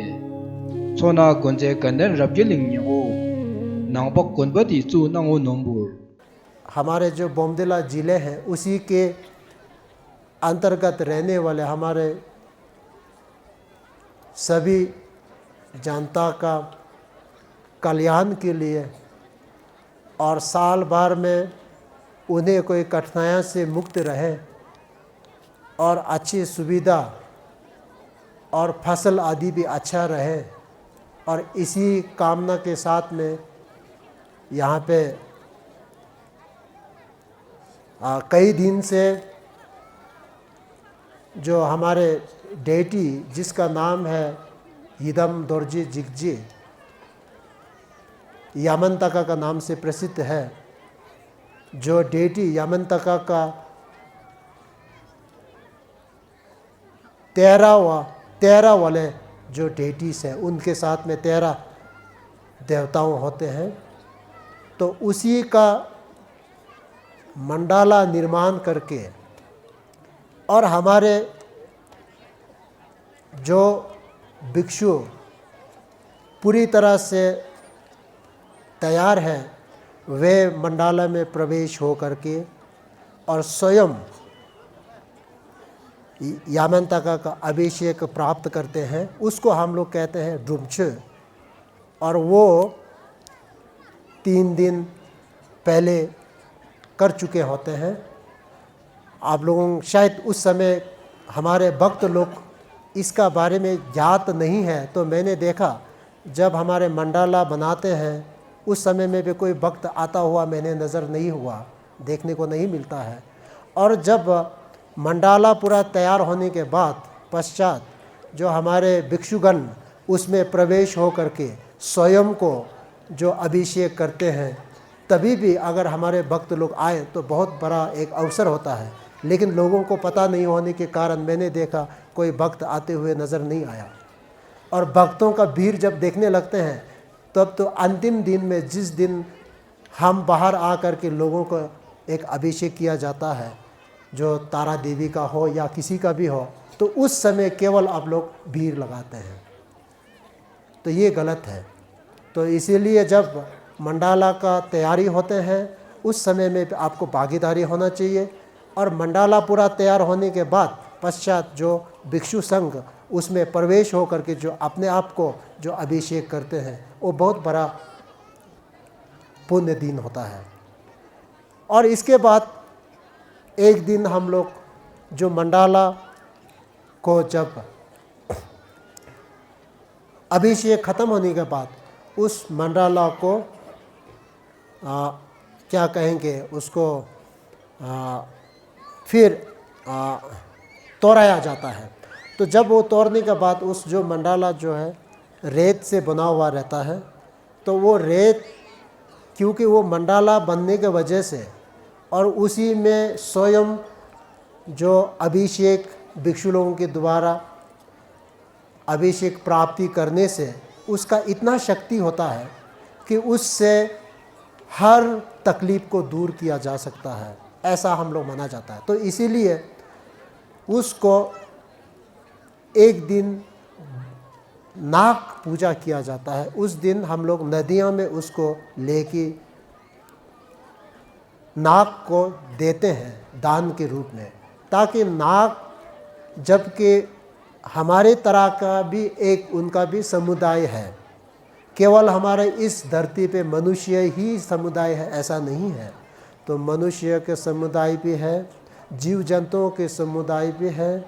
མཚོ་སྣ་དགོན་རྩེ་དགའ་ལྡན་རབ་རྒྱས་གླིང་ཉེ་འོ། ནང་པ་དགོན་པ་དེ་བཙུགས་གནང་ངོ་ནོམ་པོར། हमारे जो बोमडिला जिले हैं, उसी के अंतर्गत रहने वाले हमारे सभी जनता का कल्याण के लिए और साल भर में उन्हें कोई कठिनाइयों से मुक्त रहे और अच्छी सुविधा और फसल आदि भी अच्छा रहे, और इसी कामना के साथ में यहाँ पे आ, कई दिन से जो हमारे डेटी, जिसका नाम है हिदम दोर्जी जिगजी, यामंतका का नाम से प्रसिद्ध है, जो डेटी यामंतका का तेरह वा तेरह वाले जो डेटीज हैं, उनके साथ में तेरह देवताओं होते हैं। तो उसी का मंडाला निर्माण करके और हमारे जो भिक्षु पूरी तरह से तैयार हैं, वे मंडाला में प्रवेश हो करके और स्वयं यामंतका का अभिषेक प्राप्त करते हैं, उसको हम लोग कहते हैं डुमछ। और वो तीन दिन पहले कर चुके होते हैं। आप लोगों शायद उस समय हमारे भक्त लोग इसका बारे में ज्ञात नहीं है, तो मैंने देखा जब हमारे मंडाला बनाते हैं उस समय में भी कोई भक्त आता हुआ मैंने नज़र नहीं हुआ, देखने को नहीं मिलता है। और जब मंडाला पूरा तैयार होने के बाद पश्चात जो हमारे भिक्षुगण उसमें प्रवेश हो करके स्वयं को जो अभिषेक करते हैं, तभी भी अगर हमारे भक्त लोग आए तो बहुत बड़ा एक अवसर होता है। लेकिन लोगों को पता नहीं होने के कारण मैंने देखा कोई भक्त आते हुए नज़र नहीं आया। और भक्तों का भीड़ जब देखने लगते हैं, तब तो अंतिम दिन में जिस दिन हम बाहर आ करके लोगों को एक अभिषेक किया जाता है, जो तारा देवी का हो या किसी का भी हो, तो उस समय केवल आप लोग भीड़ लगाते हैं, तो ये गलत है। तो इसीलिए जब मंडाला का तैयारी होते हैं, उस समय में आपको भागीदारी होना चाहिए। और मंडाला पूरा तैयार होने के बाद पश्चात जो भिक्षु संघ उसमें प्रवेश हो करके जो अपने आप को जो अभिषेक करते हैं, वो बहुत बड़ा पुण्य दिन होता है। और इसके बाद एक दिन हम लोग जो मंडाला को जब अभिषेक खत्म होने के बाद उस मंडाला को आ, क्या कहेंगे उसको, आ, फिर आ, तोड़ाया जाता है। तो जब वो तोड़ने के बाद उस जो मंडाला जो है रेत से बना हुआ रहता है, तो वो रेत, क्योंकि वो मंडाला बनने के वजह से और उसी में स्वयं जो अभिषेक भिक्षु लोगों के द्वारा अभिषेक प्राप्ति करने से उसका इतना शक्ति होता है कि उससे हर तकलीफ को दूर किया जा सकता है, ऐसा हम लोग माना जाता है। तो इसीलिए उसको एक दिन नाग पूजा किया जाता है। उस दिन हम लोग नदियों में उसको लेके नाग को देते हैं दान के रूप में, ताकि नाग, जबकि हमारे तरह का भी एक उनका भी समुदाय है, केवल हमारे इस धरती पे मनुष्य ही समुदाय है, ऐसा नहीं है। तो मनुष्य के समुदाय भी है, जीव जंतुओं के समुदाय भी है,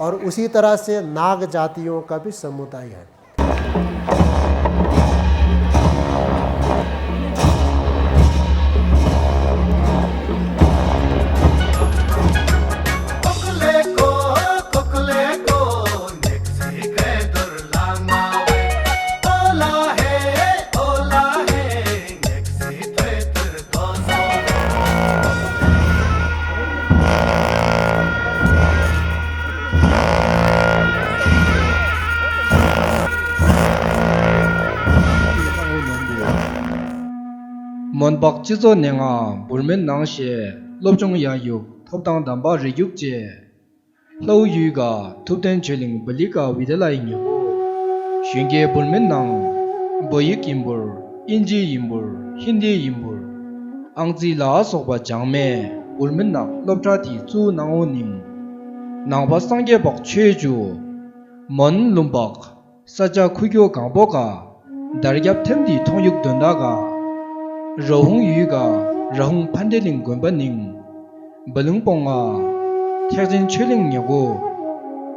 और उसी तरह से नाग जातियों का भी समुदाय है। མོན་པག་སྤྱི་ཚོགས་ནས་ང་འབུར་མིན་ནང་ཞེས་སློབ་སྦྱོང་ཡ་ཡུག་ཐོབ་ཐང་དམ་པ་རེ་རྒྱུག་བཅས། ལྷོ་ཡུལ་ག་ཐུབ་བསྟན་ཆོས་གླིང་བ་ལི་ཀ་བི་དེ་ལའི་ཉེ་བོ། གཞོན་སྐྱེས་འབུར་མིན་ནང་བོད་ཡིག་ཡིན་འབུར་ཨིན་ཇི་ཡིན་འབུར་ཧིན་དི་ཡིན་འབུར་ཨང་རྩིས་ལ་སོགས་པ་སྦྱང་མེད་འབུར་མིན་ནང་སློབ་གྲྭ་དེ་བཙུགས་གནང་འོ་ནིང་། ནང་པ་སངས་རྒྱས་པག་ཆོས་ཅུ། མོན་ལུམ་པག་ས་ཆ་ཁུ་ཁྱོ་གང་པོ་ག་དར་རྒྱབ་ཐེམ་དི་ཐོང་ཡུག་དོན་དག་ག་ར་ཧུང་ཡུལ་ག་ར་ཧུང་ཕན་བདེ་གླིང་དགོན་པ་ནིང་། བ་ལུང་སྤོང་ང་ཐེག་ཆེན་ཆོས་གླིང་ཉེ་གོ་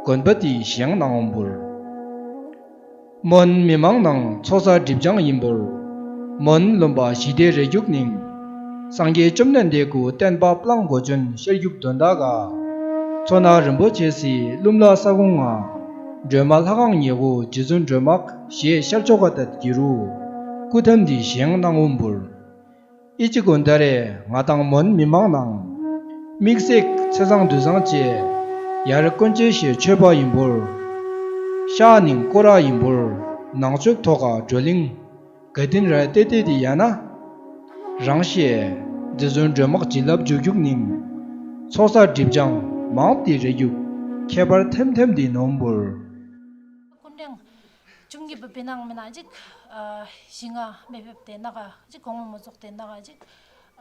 དགོན་པ་དི་བཞེངས་གནང་འོང་འབུར། མོན་མི་མང་ནང་ཚོགས་བསགས་སྒྲིབ་སྦྱང་ཡིན་འབུར། མོན་ལུམ་པ་ཞི་བདེ་རེ་རྒྱུག་ནིང་། སངས་རྒྱས་བཅོམ་ལྡན་འདས་སྐུ་བསྟན་པ་པླང་གོ་ཅོན་ཤར་རྒྱུག་དོན་དག་ག་མཚོ་སྣ་རིན་པོ་ཆེ་སི་ལུམ་ལ་ས་ཁོང་ང་སྒྲོལ་མ་ལྷ་ཁང་ཉེ་གོ་རྗེ་བཙུན་སྒྲོལ་མ་ཞེས་ཤར་ཕྱོགས་ཀ་ཏད་གི་རུ་སྐུ་ཐམ་དི་བཞེངས་གནང་འོང་འབུར། ཨི་ཅི་གོ་ད་རེ་ང་དང་མོན་མི་མང་ནང་། དམིགས་བསལ་ཚེས་བཟང་དུས་བཟང་བཅས་ཡར་དཀོན་ཅེ་ཞེས་མཆོད་པ་ཡིན་འབུར། ཤག་ནིང་སྐོར་ར་ཡིན་འབུར་ནང་ཆོས་ཐོག་ག་བགྲོ་གླེང་ག་དིན་ར་ཏེ་ཏེ་དི་ཡ་ན། རང་ཤེས་རྗེ་བཙུན་སྒྲོལ་མ་བྱིན་རླབས་འཇུག་རྒྱུག་ནིང་། ཚོགས་བསགས་སྒྲིབ་སྦྱང་མང་དི་རེ་རྒྱུག་ཁྱད་པར་ཐེམ་ཐེམ་དི་ནོམ་འབུར། སྐུ་ཕྲེང་བཅུ་གཉིས་པ་བི་ནང་མི་ན་ཅིག་ཨ་ཞི་ང་མེ་ཕེབས་ཏེ་ན་ག་ཅིག་གོང་མ་མོ་ཚོགས་ཏེ་ན་ག་ཅིག་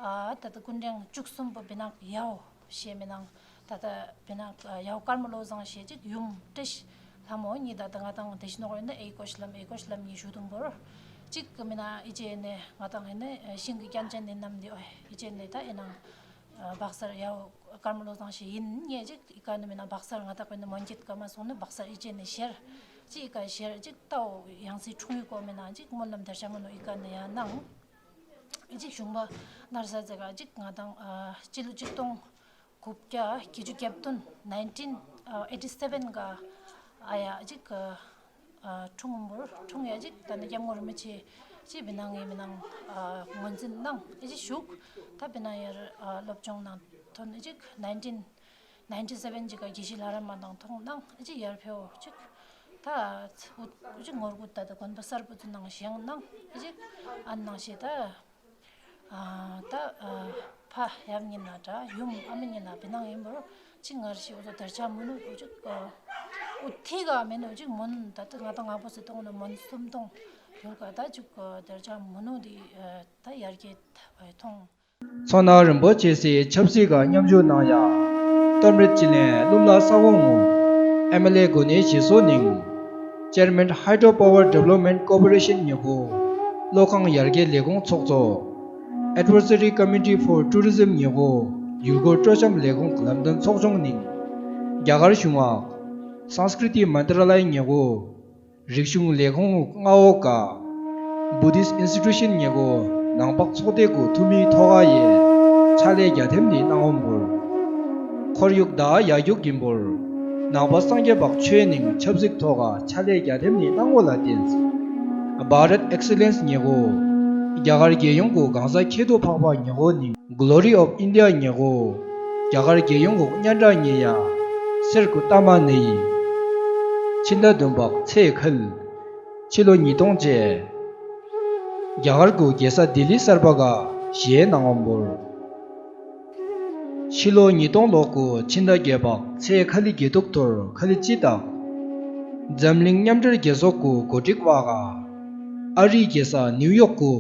ཨ་ད་ལྟ་སྐུ་ཕྲེང་བཅུ་གསུམ་པ་བི་ནང་ཡའོ་ཞེས་མི་ནང་ད་ལྟ་བི་ནང་ཡའོ་ཀརྨ་བློ་བཟང་ཞེས་ཅིག་ཡུམ་བཀྲ་ཤིས་ལྷ་མོ་གཉིས་ད་ལྟ་ང་དང་བདེ་ཞི་ནོ་ཡིན་ན་ཨེ་ཀོ་ཤི་ལམ་ཨེ་ཀོ་ཤི་ལམ་གཉིས་ཞུ་དུང་བོར་ཅིག་མི་ན་ཨི་ཅེ་ནེ་ང་དང་ཡིན་ན་ཤིང་གི་རྒྱན་ཅན་ནི་ནམ་དེ་ཨི་ཅེ་ནེ་ད་ཨེ་ནང་བག་སར་ཡའོ་ཀརྨ་བློ་བཟང་ཞེས་ཡིན་ངེས་ཅིག་ཨི་ཀ་ནི་མི་ན་བག་སར་ང་དག་པའི་ནི་མོན་གྱི་ཀ་མ་སོང་ནི་བག་སར་ཨི་ཅེ་ནི་ཤེར་ཅིག་ཨི་ཀ་ཤེར་ཅིག་ཏའོ་ཡང་སྲིད་འཁྲུངས་ཡུལ་གོ་མི་ན་ཅིག་སྨོན་ལམ་དར་ཤ་མ་ནོ་ཨི་ཀ་ནི་ཡང་ནང་ཨི་ཅིག་གཞུང་པ་ནར་ས་ཙེ་ག་ཅིག་ང་དང་སྤྱི་ལོ་གཅིག་སྟོང་དགུ་བརྒྱ་བརྒྱད་ཅུ་གྱ་བདུན་nineteen eighty seven ག་ཨ་ཡ་ཅིག་ཨ་འཁྲུངས་འབུར་འཁྲུངས་ཡ་ཅིག་ད་ནི་སྐྱབས་མགོན་རིན་པོ་ཆེ་ཅིག་བི་ནང་ངའི་མི་ནང་ཨ་ངོས་འཛིན་གནང་ཨེ་ཅིག་ཞུགས་ད་བི་ནང་ཡར་ཨ་སློབ་སྦྱོང་ནང་ཐོན་ཨེ་ཅིག་nineteen ninety seven ཅིག་ག་དགེ་བཤེས་ལྷ་རམ་མ་དང་ཐོང་གནང་ཨེ་ཅིག་ཡར་ཕེའོ་ཅིག་ད་ཨུ་ཅིག་ངོར་གུ་ད་ད་དགོན་པ་གསར་པ་ཚོ་ནང་བཞེངས་གནང་ཨེ་ཅིག་ཨ་ནང་ཞེ་ད། ཨ་ད་ཨ་ཕ་ཡབ་ཉིན་ན་འདྲ་ཡུམ་ཨ་མ་ཉིན་ན་བི་ནང་ཡིན་པར་ཅི་ངར་ཞིག་འོ་ད་དར་ཆ་མུ་ནུ་འོ་ཅིག་ཨ་འོ་ཐི་ག་མེ་ནུ་ཅིག་མོན་ད་ད་ང་ད་ང་པོ་སི་ཏོང་ནུ་མོན་སུམ་ཏོང་ཡོད་ག་ད་ཅིག་ཨ་དར་ཆ་མུ་ནུ་དི་ཨ་ད་ཡར་རྒྱས་ཐོང་། མཚོ་སྣ་རིན་པོ་ཆེ་སི་ཆབ་སྲིད་ག་མཉམ་ཞུགས་གནང་ཡ། རྟོམ་རིད་ཅི་ལན་ལུམ་ལ་ས་ཧོ་ངུ་ཨེམ་ཨེལ་ཨེ་གོ་ནེ་ཞི་སོ་ནིང་། Chairman Hydro Power Development Corporation ཉེ་གོ། བློ་ཁང་ཡར་རྒྱས་ལས་ཁུངས་ཚོགས་གཙོ། Advisory Committee for Tourism ཉེ་གོ། ཡུལ་སྐོར་སྤྲོ་འཆམ་ལས་ཁུངས་ལམ་སྟོན་ཚོགས་ཆུང་ནིང་། རྒྱ་གར་གཞུང་ཨ། Sanskriti Mantralaya ཉེ་གོ། རིག་གཞུང་ལས་ཁུངས་མངའ་འོག་ག Buddhist Institution ཉེ་གོ་ནང་པག་ཚོགས་སྡེ་གུ་ཐུ་མིའི་ཐོག་ཁ་ཡེ་ཕྱག་ལས་རྒྱ་ཐེམ་ནི་གནང་འོང་འབུར། ཁོར་ཡུག་དག་ཡག་རྒྱུག་གིན་པོར་ནང་པ་སངས་རྒྱས་པག་ཆོས་ནིང་ཆབ་སྲིད་ཐོག་ཁ་ཕྱག་ལས་རྒྱ་ཐེམ་ནི་གནང་འོ་ལ་བརྟེན། Bharat Excellence ཉེ་གོ། རྒྱ་གར་རྒྱལ་ཡོངས་གུ་གང་ཟག་ཁྱད་དུ་འཕགས་པ་ཉེ་གོ་ནིང་Glory of India ཉེ་གོ། རྒྱ་གར་རྒྱལ་ཡོངས་གུ་སྙན་གྲགས་ཉེ་ཡ། སེར་གུ་ཏ་མ་ནི་ཡི། ཕྱི་ཟླ་བདུན་པག་ཚེས་ཁལ། ཕྱི་ལོ་ཉིས་སྟོང་བཅས། རྒྱ་གར་གུ་རྒྱལ་ས་ལྡི་ལི་གསར་པ་ག་ཞེས་གནང་བ་འབུར། ཕྱི་ལོ་ཉིས་སྟོང་ལོ་དགུ་ཕྱི་ཟླ་བརྒྱད་པག་ཚེས་ཁ་ལི་བརྒྱད་དུག་ཐོར་ཁ་ལི་སྤྱི་དག་འཛམ་གླིང་མཉམ་འབྲེལ་རྒྱལ་ཚོགས་གུ་གོ་སྒྲིག་བ་ག་ཨ་རིའི་རྒྱལ་ས་ནིའུ་ཡོག་གུ།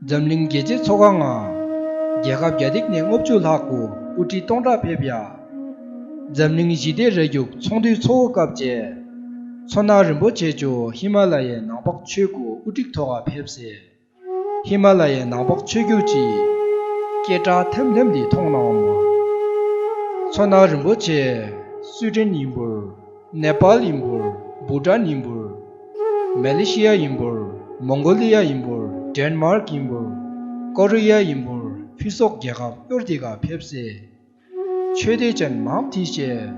འཛམ་གླིང་རྒྱལ་སྤྱིའི་ཚོགས་ཁང་ང་རྒྱལ་ཁབ་བརྒྱ་སྟེང་ནས་ལྔ་བཅུ་ལྷག་གུ་དབུ་ཁྲིད་སྟོང་ཕྲག་ཕེབས་ཡ། འཛམ་གླིང་ཞི་བདེ་ར་རྒྱུག་ཚོགས་འདུའི་ཚོགས་སྐབས་བཅས། མཚོ་སྣ་རིན་པོ་ཆེ་ཇོ་ཧི་མ་ལ་ཡའི་ནང་པག་ཆོས་གུ་དབུ་ཁྲིད་ཐོག་ཁ་ཕེབས་སེ། ཧི་མ་ལ་ཡའི་ནང་པག་ཆོས་རྒྱུག་ཅིག་སྐད་གྲགས་ཐེམ་ཐེམ་དེ་མཐོང་གནང་མ། མཚོ་སྣ་རིན་པོ་ཆེ་སུའི་ཌེན་ཡིན་པུར། ནེ་པཱལ་ཡིན་པུར། བྷུ་ཊན་ཡིན་པུར། མ་ལེ་ཤི་ཡ་ཡིན་པོར། མོང་གོ་ལི་ཡ་ཡིན་པོར། ཌེན་མཱརཀ་ཡིན་པོར། ཀོ་རི་ཡ་ཡིན་པོར། ཕུན་ཚོགས་རྒྱལ་ཁབ་གཡོར་དེ་ག་ཕེབས་སེ། ཆོས་སྡེ་ཅན་མང་དེ་བཅས།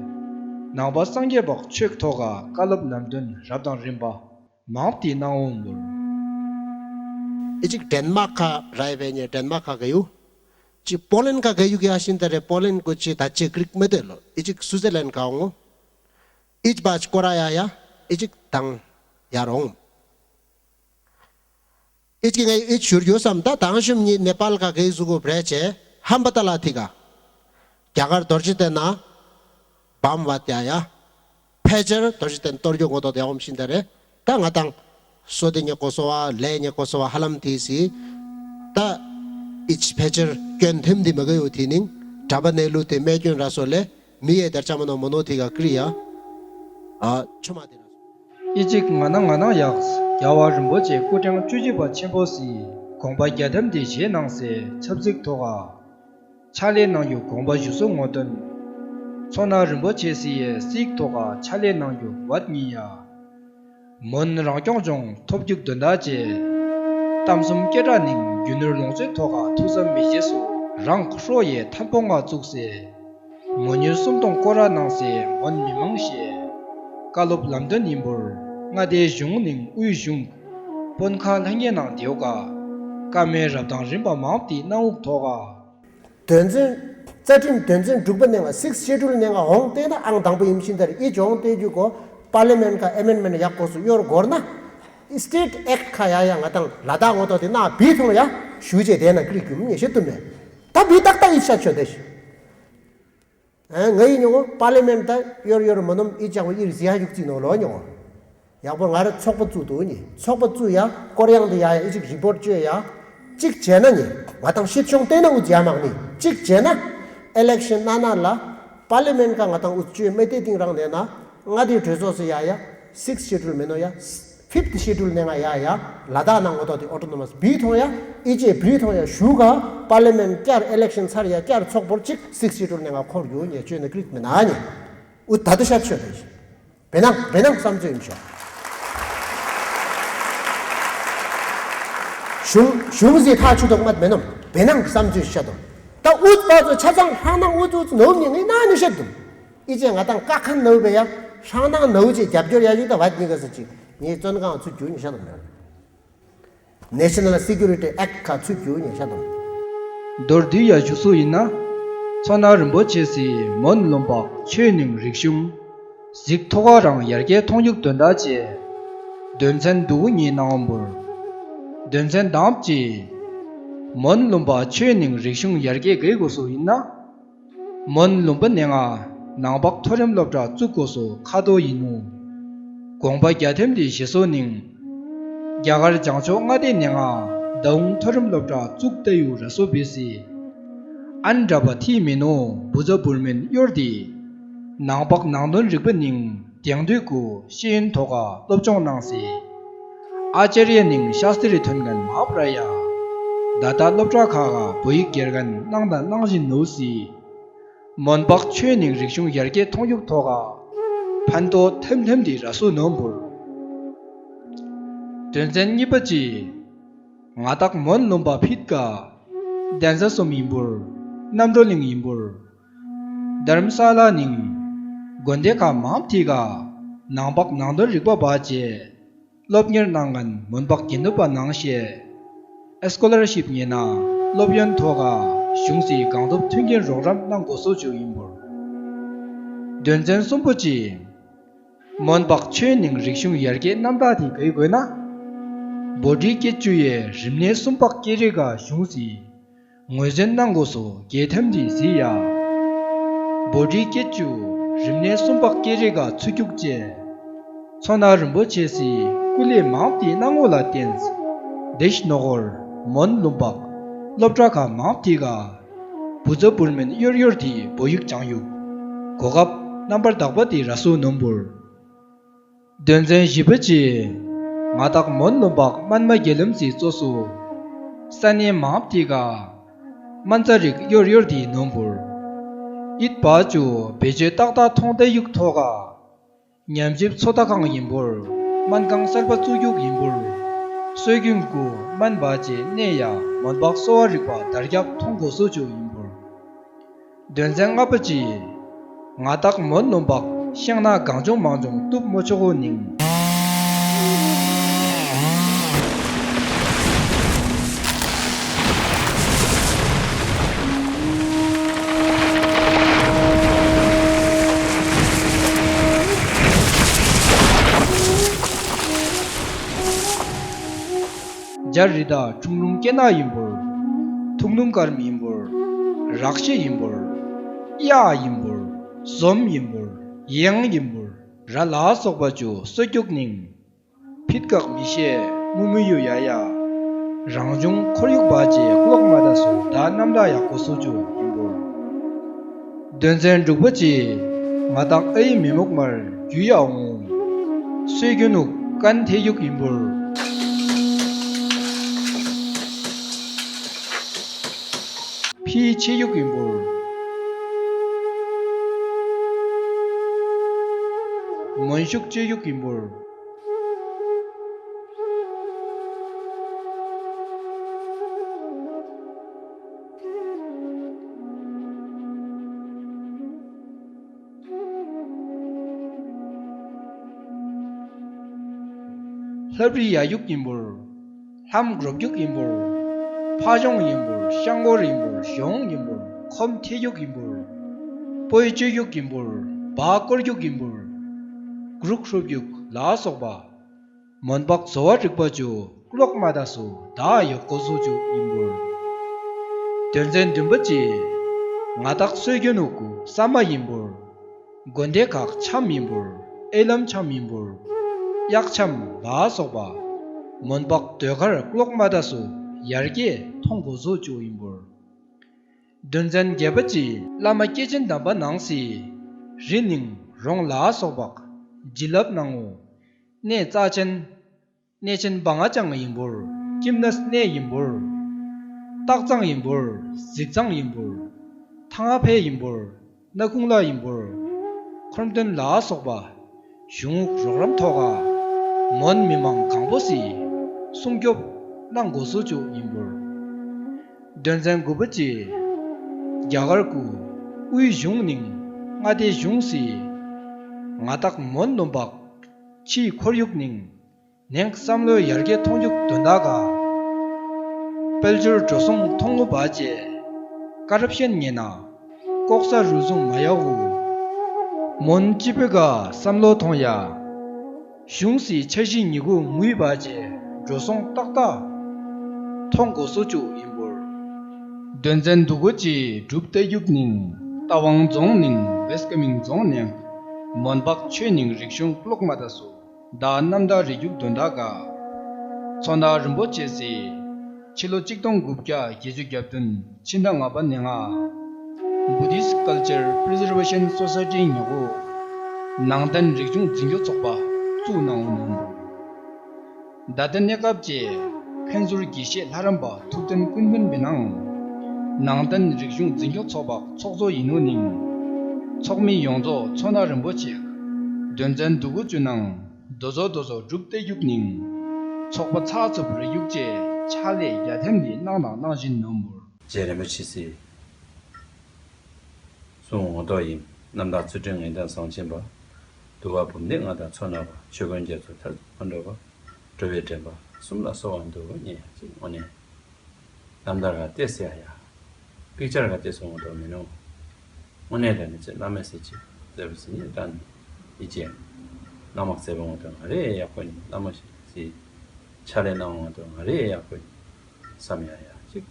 ནང་པ་སངས་རྒྱས་པ་ཆོས་ཐོག་ག་བཀའ་སློབ་ལམ་སྟོན་རབ་དང་རིམ་པ་མང་དེ་གནང་འོང་མོལ། ཨི་ཅིག་ཌེན་མཱརཀ་ཁ་ར་ཡི་བས་ཉེ་ཌེན་མཱརཀ་ཁ་ག་ཡུ། ཅི་པོ་ལན་ཁ་ག་ཡུ་གི་ཨ་ཤིན་ད་རེ་པོ་ལན་གོ་ཅི་ད་ཅི་གྲིག་མེ་དེ་ལོ་ཨི་ཅིག་སུའུ་ཛར་ལན་ཁ་འོང་། ཨི་ཅི་བ་ཅི་ཀོ་ར་ཡ་ཡ་ཨི་ཅིག་དང་ཡ་རོང་། ཨི་ཅི་ངའི་ཨི་ཅི་ཞུར་ཡོད་བསམ་ད་དང་ཤུམ་ཉི་ནེ་པཱལ་ཁ་ག་ཡུ་སུ་གོ་བྲེ་ཅེ་ཧམ་པ་ད་ལ་ཐི་ག་རྒྱ་གར་རྡོ་རྗེ་གདན་ན་བམ་བ་ཏྱ་ཡ། ཕལ་ཆེར་རྡོ་རྗེ་གདན་གཏོར་རྒྱུ་ངོ་ཐོག་དེ་འོམ་ཤིན་ད་རེ། ད་ང་དང་སོ་དེ་ཉེ་གོ་སོ་བ་ལས་ཉེ་གོ་སོ་བ་ཧ་ལམ་དེ་སི། ད་ཨི་ཅི་ཕལ་ཆེར་སྐྱོན་ཐེམ་དེ་མ་ག་ཡོ་དེ་ནིང་གྲྭ་པ་གནས་ལུགས་དེ་རྨས་སྐྱོན་ར་སོ་ལས་མི་ཡེ་དར་ཆ་མ་ནོ་མོ་ནོ་དེ་ག་ཀྲི་ཡ། ཨ་ཆོ་མ་དེ་ར་སོ། ཨི་ཅིག་ང་ན་ང་ན་ཡགས་རྒྱལ་བ་རིན་པོ་ཆེ་སྐུ་ཕྲེང་བཅུ་བཞི་པ་ཆེན་པོ་སི་དགོངས་པ་རྒྱ་ཐེམ་དེ་བཞེས་གནང་སེ་ཆབ་སྲིད་ཐོག་ག་ཕྱག་ལས་གནང་རྒྱུ་དགོངས་པ་ཞུ་སྲོལ་ངོ་སྟོན། མཚོ་སྣ་རིན་པོ་ཆེ་སི་ཡའི་སིག་ཐོག་ག་ཕྱག་ལས་གནང་རྒྱུ་བད་ཉིན་ཡ། མོན་རང་སྐྱོང་ལྗོངས་ཐོབ་རྒྱུ་དོན་དག་བཅས། གཏམ་གསུམ་སྐད་གྲགས་ནིང་རྒྱུ་ནོར་ལོངས་སྤྱོད་ཐོག་ག་ཐུགས་བསམ་མི་བཞེས་སུ་རང་ཧྲོ་ཡའི་ཐབ་པོ་ང་བཙུགས་སེ། མོ་ཉོས་གསུམ་སྟོང་སྐོར་ར་གནང་སེ་མོན་མི་མང་ཞེས། བཀའ་སློབ་ལམ་སྟོན་ཡིན་པོར་མངའ་སྡེའི་གཞུང་ནིང་དབུས་གཞུང་། དཔོན་ཁག་ལྷན་རྒྱས་ནང་དེའུ་ག་བཀའ་མོལ་རབ་དང་རིམ་པ་མང་དེ་གནང་འུག་ཐོག་ག་དོན་ཚན། རྩ་ཁྲིམས་དོན་ཚན་དྲུག་པ་ནང་ག་སིགས་ཤེ་ཌུལ་ནང་ག་འོང་བལྟས་ན་ཨང་དང་པོ་ཡིན་ཕྱིན་ལྟར་ཨི་ཅོང་བལྟས་རྒྱུ་གོ་པར་ལི་མེན་ཁ་ཨེ་མེན་མེན་ཡག་གོ་སུ་གཡོར་འགོར་ན། ཨི་སི་ཊེ་ཊི་ཨེག་ཁ་ཡ་ཡ་ང་དང་ལ་དྭགས་ངོ་ཐོག་དེ་ན་བི་ཐོང་ཡ་ཞུ་བྱས་དེ་ན་ཀྲིག་རྒྱུ་མི་ཤེས་ཏུ་མེད། ད་བི་ཏག་ཏག་ཨི་ཤ་ཆོད་དེ་ཤི། ཨ་ང་ཡི་ཉོ་པར་ལི་མེན་ད་གཡོར་གཡོར་མ་ནོམ་ཨི་ཅག་པོ་ཨིར་ཟི་ཡ་ཡུག་ཙི་ནོ་ལོ་ཉོ། ཡག་པོ་ང་ར་ཚོགས་པ་བཙུགས་འདུག་ནི་ཚོགས་པ་བཙུགས་ཡ་སྐོར་ཡང་དུ་ཡ་ཡ་ཨི་ཅིག་རི་པོར་ཊ་བཅོས་ཡ། གཅིག་བྱས་ན་ནི་ང་དང་ཤིད་ཤོང་བལྟས་ན་འུ་ཙི་ཡ་མག་ནི་གཅིག་བྱས་ན་ཨེ་ལེག་ཤན་ན་ན་ལ་པར་ལི་མེན་ཁ་ང་དང་འུ་ཙི་བཅོས་མེད་དེ་སྟེང་རང་ནས་ན་ང་དེ་གྲོས་ཚོགས་སུ་ཡ་ཡ་སིགས་ཤེ་ཌུལ་མེ་ནོ་ཡ། ཕིབ་ཐི་ཤེ་ཌུལ་ནས་ང་ཡ་ཡ་ལ་དྭགས་ནང་ངོ་ཐོག་དེ་ཨོ་ཊོ་ནོ་མས་བི་ཐོང་ཡ་ཨི་ཅེ་བི་ཐོང་ཡ་ཞུ་ག་པར་ལི་མེན་བསྐྱར་ཨེ་ལེག་ཤན་ཚར་ཡ་བསྐྱར་ཚོགས་པོར་གཅིག་སིགས་ཤེ་ཌུལ་ནས་ང་འཁོར་ཡོད་ཉེ་བཅོས་ནས་ཀྲིག་མི་ན་ཉེ་འུ་ད་དུ་ཤ་ཆོད་དེ་བེ་ནང་བེ་ནང་བསམ་ཚུལ་ཡིན་ཤོག་གཞུང་གཞུང་ཟིག་ཐག་ཆུ་ཐོག་མ་མེ་ནོམ་བེ་ནང་བསམ་ཚུལ་ཤ་དོ་ད་འུ་པ་ཚོ་ཆ་ཚང་ཧྲང་ནང་འུ་ཚོ་འུ་ཚོ་ནོམ་ཉེ་ངའི་ན་ནི་ཤ་དུ། ཨི་ཅེ་ང་དང་ཀ་ཁན་ནའུ་བེ་ཡ་ཧྲང་ནང་ནའུ་ཅེ་རྒྱབ་སྐྱོར་ཡ་ཡིག་ད་བད་ཉི་ག་ས་ཅིག་ངའི་བཙོན་ཁང་ཚུད་རྒྱུ་ཉི་ཤ་དང་མེད། National Security Act ཁ་ཚུད་རྒྱུ་ཉི་ཤ་དང་། མདོར་བསྡུས་ཡ་ཞུ་སུ་ཡིན་ན། མཚོ་སྣ་རིན་པོ་ཆེ་སི་མོན་ལུང་པ་ཆོས་ནིང་རིག་གཞུང་གཟིགས་ཐོག་ག་རང་ཡར་རྒྱས་ཐོང་ཡུག་དོན་དག་བཅས། དོན་ཚན་དུ་གུ་ཉི་ནང་འབུར། དོན་ཚན་དང་བཅས། མོན་ལུང་པ་ཆོས་ནིང་རིག་གཞུང་ཡར་རྒྱས་གེ་དགོས་སུ་ཡིན་ན། མོན་ལུང་པ་ནས་ང་ནང་པག་མཐོ་རིམ་སློབ་གྲྭ་བཙུགས་དགོས་སོ་ཁ་དོག་ཡིན་ནོ། དགོངས་པ་རྒྱ་ཐེམ་དེ་ཞེ་སོ་ནིང་། རྒྱ་གར་བྱང་ཕྱོགས་མངའ་སྡེ་ནས་ང་ཟླ་འོང་མཐོ་རིམ་སློབ་གྲྭ་བཙུགས་ཏེ་ཡུ་ར་སོ་བེ་སི། ཨན་འདྲ་པ་ཐི་མི་ནོ་བུ་ཛ་བུར་མིན་གཡོར་དེ། ནང་པག་ནང་དོན་རིག་པ་ནིང་དེང་དུས་ཀུ་ཤེས་ཡོན་ཐོག་ག་སློབ་སྦྱོང་གནང་སེ། ཨ་ཅར་ཡ་ནིང་ཤཱ་སྟི་རི་ཐོན་མཁན་མ་བ་ར་ཡ། ད་ལྟ་སློབ་གྲྭ་ཁག་ག་བོད་ཡིག་སྒེར་མཁན་གནང་དང་གནང་བཞིན་ནོ་སི། མོན་པག་ཆོས་ནིང་རིག་གཞུང་ཡར་རྒྱས་ཐོང་ཡུག་ཐོག་ག་ཕན་ཐོགས་ཐེམ་ཐེམ་དེ་ར་སུ་ནོམ་བུར། དོན་ཚན་གཉིས་པ་ཅི། ང་དག་མོན་ལུང་པ་ཕིད་ཀ་གདན་ས་གསུམ་ཡིན་པུར། གནམ་གྲུ་གླིང་ཡིན་པུར། དྷརམ་ས་ལ་ནིང་། དགོན་སྡེ་ཁག་མང་ཐིག་ག་ནང་པག་ནང་དོན་རིག་པ་བ་བཅས། སློབ་གཉེར་གནང་མཁན་མོན་པག་དགེ་འདུན་པ་ནང་བཞིན། ཨེ་སྐོ་ལར་ཤིབ་ཉེ་ན་སློབ་ཡོན་ཐོག་ག་གཞུང་སྲིད་གང་ཐུབ་མཐུན་རྐྱེན་རོགས་རམ་གནང་དགོས་སོ་ཅིག་ཡིན་པུར། དོན་ཚན་གསུམ་པོ་ཅི། མོན་པག་ཆོས་ནིང་རིག་གཞུང་ཡར་རྒྱས་རྣམ་དག་དེ་གའི་དགོས་ན། བོ་ཌི་སྐད་ཅུ་ཡི་རིམས་ནད་གསུམ་པག་སྐད་རིགས་ག་གཞུང་སྲིད། ངོས་འཛིན་གནང་དགོས་སོ་རྒྱལ་ཐམ་དེ་ཟི་ཡ། བོ་ཌི་སྐད་ཅུ་རིམས་ནད་གསུམ་པག་སྐད་རིགས་ག་ཚུད་རྒྱུག་བཅས། མཚོ་སྣ་རིན་པོ་ཆེ་སི་སྐུ་ལས་མང་དེ་གནང་ངོ་ལ་བརྟེན། དེ་ཤི་ནོ་གོར་མོན་ལུང་པག་སློབ་གྲྭ་ཁག་མང་དེ་ག་བུ་ཚ་བུར་མིན་གཡོར་གཡོར་དེ་བོད་ཡིག་སྦྱང་ཡུག་གོ་སྐབས་རྣམ་པར་དག་པ་དེ་ར་སོ་ནོམ་བུར། དོན་ཚན་བཞི་པ་ཅི། ང་དག་མོན་ལུང་པག་མན་མ་རྒྱལ་ལམ་སི་གཙོ་སུ། ས་གནས་མང་དེ་ག་སྨན་རྩྭ་རིགས་གཡོར་གཡོར་དེ་ནོམ་བུར། ཨིད་པ་ཅུ་བེད་སྤྱོད་ཏག་ཏག་ཐོང་ཏེ་ཡུག་ཐོག་ག་ཉམས་ཞིབ་ཚོད་ལྟ་ཁང་ཡིན་པུར། སྨན་ཁང་གསར་པ་བཙུགས་རྒྱུ་ཡིན་པུར། སྲོལ་རྒྱུན་གུ་སྨན་པ་ཅེ་གནས་ཡ་མོན་པག་གསོ་བ་རིག་པ་དར་རྒྱབ་མཐོང་གོ་སོ་ཅུ་ཡིན་པུར། དོན་ཚན་ལྔ་པ་ཅི། ང་དག་མོན་ནོམ་པག་ཤེང་ན་གང་བྱུང་མང་བྱུང་གཏུབ་མོ་ཆོག་གོ་ནིང་། རྒྱ་རི་དྭགས་ཁྲུང་ཁྲུང་སྐེ་ནག་ཡིན་པུར། ཐུང་ཐུང་དཀར་མིན་པུར། རག་ཤེ་ཡིན་པུར། གཡག་ཡིན་པུར། ཟོམ་ཡིན་པུར། གཡང་ཡིན་པུར། ར་ལ་སོགས་པ་ཅུ་གསོད་རྒྱུག་ནིང་། ཕིད་ཀག་མི་ཤེས་མུ་མུ་ཡུ་ཡ་ཡ། རང་བྱུང་ཁོར་ཡུག་བ་ཅེ་ཀློག་མ་ད་སུ་ད་རྣམ་དག་ཡག་པོ་སུ་ཅུ་ཡིན་པུར། དོན་ཚན་དྲུག་པ་ཅི། ང་དང་ཨ་ཡི་མི་མུག་མར་རྒྱུ་ཡ་འོང་། སྲོལ་རྒྱུན་ནུག་ཀན་ཐེ་ཡུག་ཡིན་པུར། ཕིའི་ཆེ་ཡུག་ཡིན་པུར། མོན་ཤུག་ཆེ་ཡུག་ཡིན་པུར། ལྷབ་རི་ཡ་ཡུག་ཡིན་པུར། ལྷམ་གྲོབ་ཡུག་ཡིན་པུར། ཕ་གཞོང་ཡིན་པུར། ཤང་སྐོར་ཡིན་པུར། གཞོང་ཡིན་པུར། ཁོམ་ཐེ་ཡུག་ཡིན་པུར། སྤོས་ཆུ་ཡུག་ཡིན་པུར། བ་སྐོར་ཡུག་ཡིན་པུར། གྲུག་ཧྲུབ་ཡུག་ལ་སོགས་པ། མོན་པག་བཟོ་བ་རིག་པ་ཅུ་ཀློག་མ་ད་སུ་ད་ཡོག་གོ་སུ་ཅུ་ཡིན་པུར། དོན་ཚན་བདུན་པ་ཅི། ང་དག་སྲོལ་རྒྱུན་ནུ་གུ་ས་མ་ཡིན་པུར། དགོན་སྡེ་ཁག་འཆམ་ཡིན་པུར། ཨེ་ལམ་འཆམ་ཡིན་པུར། གཡག་འཆམ་ལ་སོགས་པ། མོན་པག་ཟློས་གར་ཀློག་མ་ད་སུ་ཡར་རྒྱས་མཐོང་གོ་སུ་ཅུ་ཡིན་པུར། དོན་ཚན་བརྒྱད་པ་ཅི། བླ་མ་སྐྱེས་ཆེན་དམ་པ་ནང་སི། རི་ནིང་རོང་ལ་སོགས་པ། བྱིན་རླབས་གནང་ངོ་། གནས་རྩ་ཆེན། གནས་ཆེན་བང་ང་ཅང་ཡིན་པུར། ཀིམ་ནས་གནས་ཡིན་པུར། སྟག་ཚང་ཡིན་པུར། གཟིག་ཚང་ཡིན་པུར། ཐང་ང་ཕེ་ཡིན་པུར། སྣ་ཁུང་ལ་ཡིན་པུར། འཁོར་འདོན་ལ་སོགས་པ། གཞུང་རོགས་རམ་ཐོག་ག་མོན་མི་མང་གང་པོ་སི། སྲུང་སྐྱོབ་གནང་དགོས་སུ་ཅུ་ཡིན་པུར། དོན་ཚན་དགུ་པ་ཅི། རྒྱ་གར་གུ་དབུས་གཞུང་ནིང་མངའ་སྡེ་གཞུང་སི། ང་དག་མོན་ནོམ་པག་ཕྱིའི་ཁོར་ཡུག་ནིང་། ནེང་བསམ་བློའི་ཡར་རྒྱས་མཐོང་རྒྱུག་དོན་དག་ག་དཔལ་འབྱོར་འགྲོ་སོང་མཐོང་ངོ་བ་ཅེ། ཀ་རབ་ཤན་ཉེ་ན། ལྐོག་ཟ་རུལ་སུངས་མ་ཡག་གུ། མོན་སྤྱི་པོ་ག་བསམ་བློ་མཐོང་ཡ། གཞུང་སྲིད་འཆར་གཞི་ཉི་གུ་ངུས་པ་བཅས་འགྲོ་སོང་ཏག་ཏག་མཐོང་དགོས་སོ་ཅུ་ཡིན་པུར། དོན་ཚན་དུ་གུ་ཅི་གྲུབ་ཏེ་ཡུག་ནིང་རྟ་དབང་རྫོང་ནིང་བེས་ཀ་མིང་རྫོང་ནས་མོན་པག་ཆོས་ནིང་རིག་གཞུང་ཀློག་མ་ད་སོ་ད་རྣམ་དག་རིག་རྒྱུག་དོན་དག་ག་མཚོ་སྣ་རིན་པོ་ཆེ་སི་ཕྱི་ལོ་གཅིག་སྟོང་དགུ་བརྒྱ་བརྒྱད་ཅུ་གྱ་བདུན་ཕྱི་ཟླ་ལྔ་པ་ནས་ང་Buddhist Culture Preservation Society ཉོ་གུ་ནང་བསྟན་རིག་གཞུང་འཛིན་སྐྱོང་ཚོགས་པ་བཙུགས་གནང་ནོ། ད་ལྟ་གནས་སྐབས་ཀྱི་ཕན་ཟུར་དགེ་བཤེས་ལྷ་རམས་པ་ཐུབ་བསྟན་ཀུན་ལྡན་པའི་ནང་ནང་བསྟན་རིག་གཞུང་འཛིན་སྐྱོང་ཚོགས་པ་ཚོགས་གཙོ་ཡིན་ནོ་ནིང་ཚོགས་མི་ཡོངས་རྫོགས་མཚོ་སྣ་རིན་པོ་ཆེ་དོན་ཚན་དུ་གུ་ཅུ་ནང་དོ་ཚོ་དོ་ཚོ་གྲུབ་སྟེ་རྒྱུག་ནིང་ཚོགས་པ་ཚགས་ཚུད་པར་རྒྱུག་ཅེས་ཕྱག་ལས་རྒྱ་ཐེམ་ལི་གནང་དང་གནང་བཞིན་ནོ་འབུར། རྗེ་རིན་པོ་ཆེ་སི་གསུང་ངོ་ཐོག་ཡིན། རྣམ་དག་ཚུལ་ཁྲིམས་ངན་ལྡན་བཟང་ཆེན་པ། འདུལ་བ་འབུམ་སྡེ་ལྔ་དང་མཚོ་སྣ་བ་ཆོས་མགོན་རྒྱ་མཚོ་མཐར་ཐུག་མཁའ་འགྲོ་བ། འགྲོ་བའི་འདྲེན་པ་གསུམ་ལ་གསོལ་བ་འདེབས་སྙིང་ཅིག་དངོས་གནས། རྣམ་ཐར་ག་ཏེ་སེ་ཡ་ཡ། པིག་ཅར་ག་ཏེ་སོང་དོ་མི་ནོ། དངོས་གནས་ལ་ནི་ཚེ་བླ་མའི་སྲས་ཀྱི་མཛད་པ་ཟིན་ནས་བཏང་ནས་ཡིད་ཆེས། བླ་མ་མཛད་པ་ངོ་དོན་ང་རེ་ཡག་པོ་ནི་བླ་མ་ཞིག་ཕྱག་ལས་གནང་བ་ངོ་དོན་ང་རེ་ཡག་པོ་ནི་བསམ་ཡ་ཡ་ཅིག་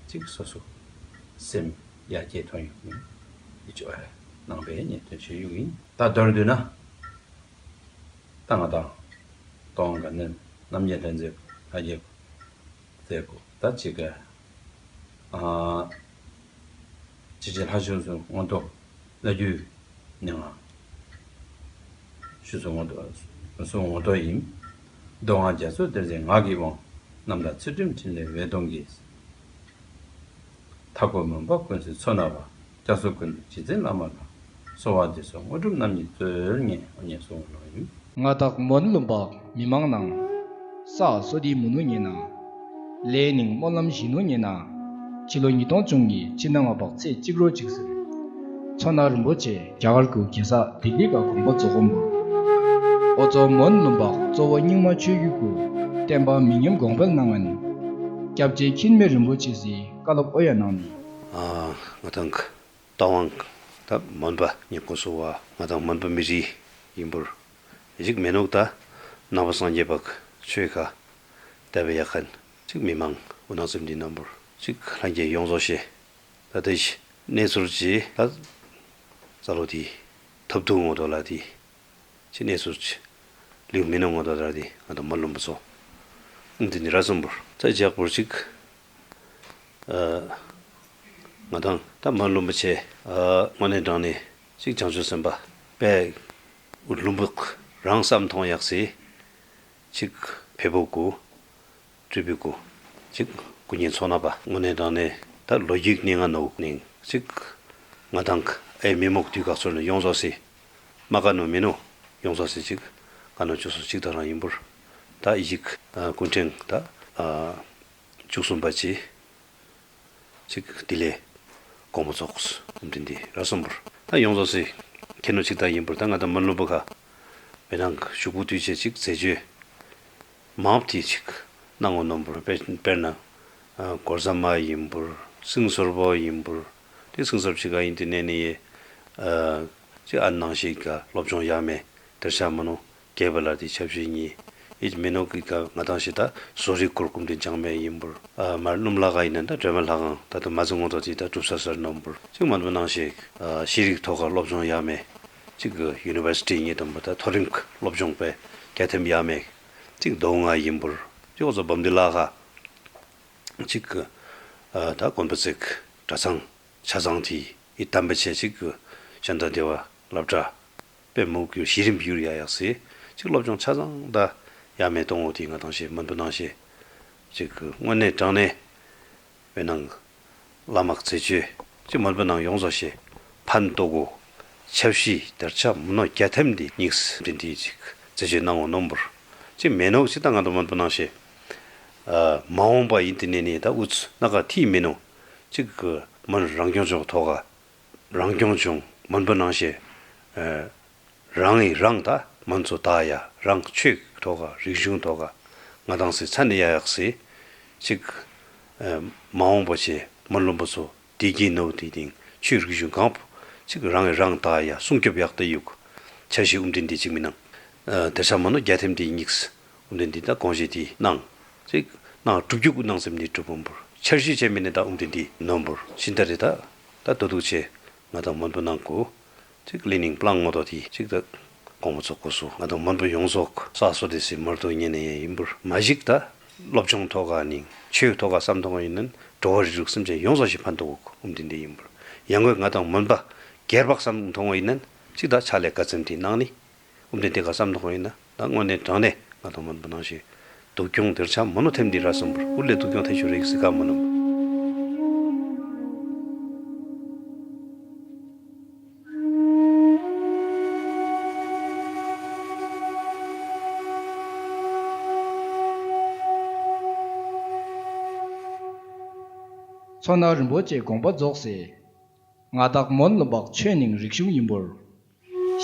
ཅིག་སོ་སོ་སེམས་ཡར་རྒྱས་ཐོན་ཡོང་ནི་ཡིད་ཆེས་ནང་པའི་ཉེས་དོན་ཞུ་ཡུག་ཡིན། ད་མདོར་བསྡུས་ན། ད་ང་དང་། གཏོང་ག་ནི་རྣམ་རྒྱལ་ལྷ་མཛེས་ལྷ་རྒྱལ་མཛེས་གོ་ད་ཅི་ག་ཨ། ཅི་ཅི་ལྷ་ཞུ་སོ་ངོ་ཐོག་ལ་རྒྱུ་ནི་ང་། ཞུ་སོ་ངོ་ཐོག་སོ་ངོ་ཐོག་ཡིན། མདོ་སྔགས་རྒྱ་མཚོ་གཏེར་ཆེན་ངག་གི་དབང་། རྣམ་དག་ཚུལ་ཁྲིམས་ཕྲིན་ལས་འོད་སྟོང་གིས། མཐའ་འཁོབ་མུན་པ་ཀུན་སེལ་མཚོ་སྣ་བ། རྒྱ་མཚོ་ཀུན་ཏུ་རྗེ་བཙུན་བླ་མ་ལ། གསོལ་བ་འདེབས་སོ་དངོས་གྲུབ་རྣམ་གཉིས་སྩོལ་ངེས་ཨོ་ཉེས་སོ་ངོ་ནོ་ཡིན། ང་དང་མོན་ལུང་པ་མི་མང་ནང་། ས་སོ་དི་མུ་ནུ་ཉེ་ན། ལས་ནིང་སྨོན་ལམ་བཞི་ནུ་ཉེ་ན། ཕྱི་ལོ་ཉིས་སྟོང་བཅུ་གཉིས་ཕྱི་ཟླ་ལྔ་པ་ཚེས་གཅིག་རོ་གཅིག་ཟེར། མཚོ་སྣ་རིན་པོ་ཆེ་རྒྱ་གར་གུ་རྒྱལ་ས་ལྡི་ལི་ག་དགོངས་པ་རྫོགས་གོ་འབུར། ཨོ་ཚོ་མོན་ལུང་པ་གཙོ་བོ་རྙིང་མ་ཆོས་བརྒྱུད་གུ་བསྟན་པ་མི་ཉམས་གོང་འཕེལ་གནང་ངན། སྐྱབས་རྗེ་མཁྱེན་མེད་རིན་པོ་ཆེ་སི་བཀའ་སློབ་ཨོ་ཡ་གནང་ནི། ཨ་ང་དང་། རྟ་དབང་། ད་མོན་པ་ཉེ་སྐོར་སོ་བ་ང་དང་མོན་པ་མི་རིགས་ཡིན་པུར། ཞིག་མེ་ནོག་ད་ནང་པ་སངས་རྒྱས་པ་ཆོས་ཁ་དད་པའི་ཡ་ཁན་ཅིག་མི་མང་འུ་ནང་སེམས་འདི་རྣམ་པུར་ཅིག་ལྷན་རྒྱས་ཡོངས་རྫོགས་ཤེ། ད་ལྟ་ཞིག་གནས་ཚུལ་ཅི་ད་ཙ་ལོ་དི་ཐབ་ཐུག་ངོ་དོ་ལ་དི་ཅི་གནས་ཚུལ་ཅི་ལིའུ་མེ་ནོག་ངོ་དོ་ལ་དི་ང་དང་མ་ལུམ་པ་ཚོ་འདི་ནི་ར་སོམ་པུར་ཙ་ལྗགས་པུར་ཅིག་ང་དང་ད་མ་ལུམ་པ་ཆེ། དངོས་གནས་དྲང་གནས་ཅིག་བྱང་ཆུབ་སེམས་དཔའ་པས་ལུམ་པ་རང་བསམ་མཐོང་ཡག་སི་ཅིག་ཕེ་བོ་གུ་ཀྲི་པི་གུ་ཅིག་སྐུ་ཉིད་ཚོ་ན་པ་དངོས་གནས་དྲང་གནས་ད་ལོ་རྒྱུས་གནས་ང་ནོག་ནིང་ཅིག་ང་དང་ཨེ་མི་མོག་དུས་ཁག་ཚོར་ནས་ཡོངས་རྫོགས་སི་མ་ཀ་ནོ་མི་ནོ་ཡོངས་རྫོགས་སི་ཅིག་ཀ་ནོ་ཅོ་སོ་ཅིག་ད་རང་ཡིན་པུར་ད་ཨི་ཅིག་སྐུ་ཕྲེང་ད། བཅུ་གསུམ་པ་ཅི། ཅིག་དེ་ལས་དགོངས་པ་རྫོགས་འདི་འདི་ར་སོམ་པུར་ད་ཡོངས་རྫོགས་སི་ཁྱེད་ནོ་ཅིག་ད་ཡིན་པུར་ད་ང་དང་མ་ལུམ་པ་ཁ་བེ་ནང་ཞུགས་པུ་དུས་ཆེ་ཅིག་མཛད་སྤྱོད་མང་པོ་དེ་ཅིག་གནང་ངོ་ནོམ་པུར་དཔེར་དཔེར་ན་གོར་ཟ་མ་ཡིན་པུར་སིང་སོར་པོ་ཡིན་པུར་དེ་སིང་སོར་ཅིག་ག་ཡིན་དེ་ནས་ནི་ཡེ་ཅིག་ཨ་ནང་ཞིག་ག་སློབ་སྦྱོང་ཡག་མེད་དེར་ཤ་མ་ནོ། རྒྱས་པ་ལ་དེ་ཆབ་སྲིད་གཉིས། ཨེ་མེ་ནོ་གི་ཀ་ང་དང་ཞེ་ད་བཟོ་རིག་སྐོར་སྐུ་མདུན་བྱང་མེད་ཡིན་པུར། ཨ་མར་སྣུམ་ལ་ག་ཡིན་ན་ད་སྒྲོལ་མ་ལྷ་ཁང་ད་དུ་མ་ཚང་ངོ་ཐོག་དེ་ད་གྲུབ་ས་སར་ནོམ་པུར་ཅིག་མ་འདུ་ནང་ཞིག་ཨ་ཤེས་རིག་ཐོག་ཁ་སློབ་སྦྱོང་ཡག་མེད་ཅིག་གི་ཡུ་ནི་ཝར་སི་ཊི་ངེས་དམ་པ་ད་མཐོ་རིམ་སློབ་སྦྱོང་པའི་རྒྱ་ཐེམ་ཡག་མེད་ཅིག་མདོ་སྔགས་ཡིན་པུར་ཅིག་འོ་ཚོ་བམ་འདི་ལ་ཁ་ཅིག་གི་ཨ་ད་དགོན་པ་ཚིག་གྲྭ་ཚང་ཆ་ཚང་དེ་ཡི་དམ་པ་ཆེ་ཅིག་གི་ཤཱནྟ་དེ་བ་སློབ་གྲྭ། པའི་མུ་གུ་གཞི་རིམ་ཡུར་ཡ་ཡག་སི་ཅིག་སློབ་སྦྱོང་ཆ་ཚང་ད་ཡ་མེ་གཏོང་འོ་དེ་ང་དང་ཞེ་མོན་པ་ནང་ཞེ་ཅིག་དངོས་གནས་དྲང་གནས་བེ་ནང་བླ་མ་རྩེ་ཆོས་ཅིག་མོན་པ་ནང་ཡོངས་རྫོགས་ཞེ་ཕན་ཐོགས་གོ་ཆབ་སྲིད་དར་ཆ་མུ་ནོ་རྒྱ་ཐེམ་འདི་གཉིས་འདི་འདི་ཅིག་རྩེ་ཆོས་གནང་འོ་ནོམ་པུར་ཅིག་མེ་ནོག་ཅིག་ད་ང་དང་མོན་པ་ནང་ཞེ་མ་འོངས་པ་ཡིན་དེ་ནས་ནི་ད་ཨུ་ཚུ་ན་ག་ཐི་མེ་ནོ་ཅིག་མོན་རང་སྐྱོང་ལྗོངས་ཐོག་ག་རང་སྐྱོང་ལྗོངས་མོན་པ་ནང་བཞིན། ཨ་རང་ཡི་རང་ད་མོན་ཚོ་ད་ཡ་རང་ཆོས་ཐོག་ག་རིག་གཞུང་ཐོག་ག་ང་དང་སི་ཚ་ནི་ཡ་ཡག་སི་ཅིག་ཨ་མ་འོངས་པ་ཆེ་མོན་ལུམ་པ་ཚོ་དེ་གི་ནོ་དེ་དིང་ཆོས་རིག་གཞུང་གང་པོ་ཅིག་རང་ཡི་རང་ད་ཡ་སྲུང་སྐྱོབ་ཡག་ཏུ་ཡུག་ཆ་ཤི་ཨུམ་དིན་དི་ཅིག་མི་ནང་། ཨ་དེ་ཤ་མ་ནོ་རྒྱ་ཐེམ་དི་གཉིས། ཨུམ་དེ་འདི་ད་དགོངས་བཞེས་དེ་གནང་། ཅིག་གནང་སྒྲུབ་རྒྱུ་ཀུན་གནང་སེམས་ནི་གྲུབ་འབུམ་པུར། འཆར་གཞི་བྱས་མི་ནི་ད་ཨུམ་དེ་འདི་ནོམ་པུར་ཤིན་ཏ་རེ་ད། ད་དོ་དུག་ཆེ་ང་དང་མོན་པ་ནང་གོ། ཅིག་ལི་ནིང་པླང་ངོ་དོ་དེ་ཅིག་ད་དགོངས་པ་ཚོགས་གོ་སུ་ང་དང་མོན་པ་ཡོངས་རྫོགས་ས་སོ་དེ་སི་མར་དོ་ཉེ་ནས་ཡིན་པུར་མ་ཞིག་ད། སློབ་སྦྱོང་ཐོག་ག་ནིང་ཆོས་ཐོག་ག་བསམ་ཐོང་ཡིན་ནན་འགྲོ་བ་རིགས་དྲུག་སེམས་ཅན་ཡོངས་རྫོགས་ཤིག་ཕན་ཐོགས་གོ་ཨུམ་དེ་འདི་ཡིན་པུར། ཡང་གོ་ང་དང་མོན་པ་སྒེར་པག་བསམ་ཐོང་ཡིན་ནན་ཅིག་ད་ཆ་ལས་ག་ཚམ་དེ་གནང་ནི། ཨུམ་དེ་དེ་ག་བསམ་ཐོག་ཡིན་ན་ད་དངོས་གནས་དྲང་གནས་ང་དང་མོན་པ་ནང་བཞིན་སྡུག་གྱོང་དེར་ཆ་མོ་ནོ་ཐེམ་འདི་ར་སོམ་པུར་ཨུ་ལེ་སྡུག་གྱོང་ཐེ་ཤོ་རིག་སི་ཀ་མོ་ནོ། མཚོ་སྣ་རིན་པོ་ཆེ་དགོངས་པ་རྫོགས་སེ། ང་དག་མོན་ལུམ་པག་ཆོས་ནིང་རིག་གཞུང་ཡིན་པུར།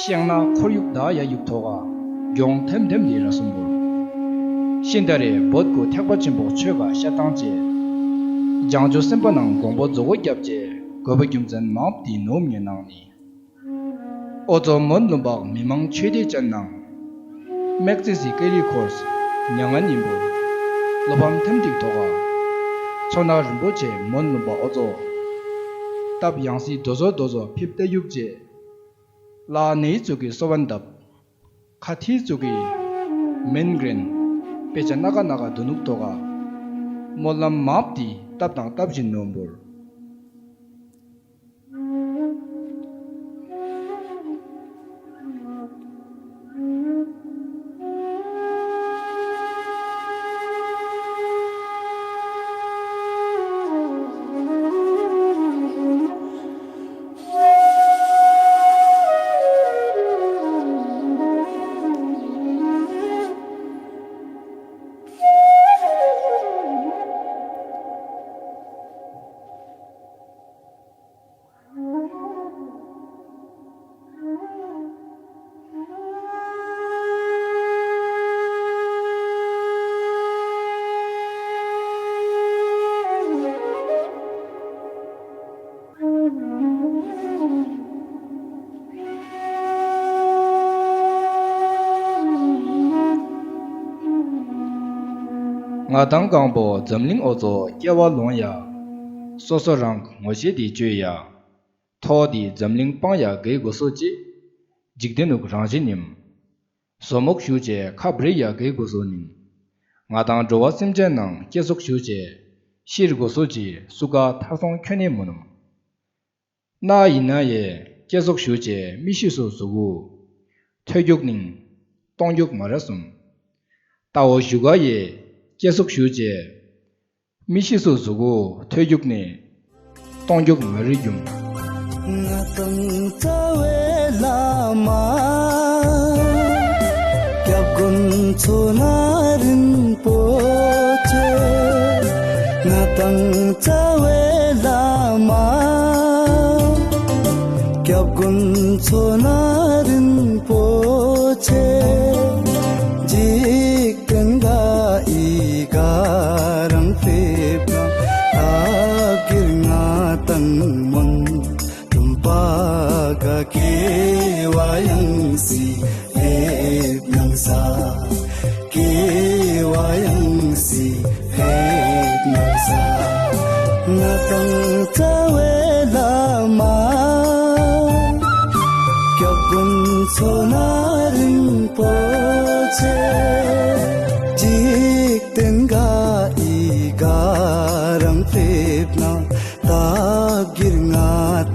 ཤེང་ན་ཁོར་ཡུག་དག་ཡ་ཡུག་ཐོག་ག་གྱོང་ཐེམ་ཐེམ་དེ་ར་སོམ་པུར། ཤིན་ཏ་རེ་བོད་གོ་ཐེག་པ་ཆེན་པོ་ཆོས་ག་ཤ་ཏང་ཅེ། བྱང་ཆུབ་སེམས་དཔའ་ནང་དགོངས་པ་རྫོགས་པོ་རྒྱབ་ཅེ་དགོས་པ་རྒྱུ་མཚན་མང་པོ་དེ་ནོམ་ངེ་ནང་ནི། ཨོ་ཚོ་མོན་ལུམ་པག་མི་མང་ཆོས་སྡེ་ཅན་ནང་། དམིགས་བརྩེ་སི་ཀེ་རི་ཁོར་སི་མྱ་ངན་ཡིན་པོ། བློ་ཕམ་ཐེམ་ཐིག་ཐོག་ག་མཚོ་སྣ་རིན་པོ་ཆེ་མོན་ལུམ་པ་ཨོ་ཚོ། སྟབས་ཡང་སི་དོ་ཚོ་དོ་ཚོ་ཕིབ་ཏེ་ཡུག་ཅེ། ལ་ནེའི་ཙུ་གི་སོ་བན་དབ། ཁ་ཐི་ཙུ་གི་མེན་གྲེན། དཔེ་ཆ་སྣ་ཁ་སྣ་ཁ་དོ་ནུག་ཐོག་ག་སྨོན་ལམ་མབ་ཏི་སྟབས་དང་སྟབས་བཞིན་ནོམ་པུར། ང་དང་གང་པོ་འཛམ་གླིང་འོ་ཚོ་སྐྱེ་བ་ལོང་ཡ། སོ་སོ་རང་ངོ་ཤེས་དེ་བཅོས་ཡ། ཐོག་དེ་འཛམ་གླིང་སྤང་ཡ་གེ་དགོས་སོ་ཅི། འཇིག་རྟེན་ནུབ་རང་བཞིན་ཉིམ། བཟོ་མོག་ཞུ་བྱས་ཁ་བྲེ་ཡ་གེ་དགོས་སོ་ནིང་། ང་དང་འགྲོ་བ་སེམས་ཅན་ནང་སྐྱེ་སོག་ཞུ་བྱས། ཤིར་དགོས་སོ་ཅི་སུ་ག་ཐར་སོང་ཁྱོད་ནས་མུ་ནུམ། ན་ཡིན་ན་ཡེ་སྐྱེ་སོག་ཞུ་བྱས་མི་ཤི་སོ་གཟུགས་གུ། ཐོས་རྒྱུག་ནིང་། གཏོང་རྒྱུག་མ་ར་གསུམ། ལྟ་བ་ཞུ་ག་ཡེ་སྐྱེ་སོག་ཞུ་བྱས། མི་ཤི་སོ་གཟུགས་གུ་ཐོས་རྒྱུག་ནི། གཏོང་རྒྱུག་མ་རི་རྒྱུམ། ང་དང་རྩ་བའི་བླ་མ། སྐྱབས་མགོན་མཚོ་སྣ་རིན་པོ་ཆེ། ང་དང་རྩ་བའི་བླ་མ། སྐྱབས་མགོན་མཚོ་སྣ་རིན་པོ་ཆེ། འཇིག་རྟེན་ག་ཨི་ག་རང་ཕེབས་ན། སྟབས་ཀྱིར་ང་དང་མོན། གྲོང་པ་ག་སྐྱེ་བ་ཡང་སྲིད་ཕེབས་གནང་ས། སྐྱེ་བ་ཡང་སྲིད་ཕེབས་གནང་ས། ང་དང་རྩ་བའི་བླ་མ། སྐྱབས་མགོན་མཚོ་སྣ་རིན་པོ་ཆེ། འཇིག་རྟེན་ག་ཨི་ག་རང་ཕེབས་ན། སྟབས་ཀྱིར་ང་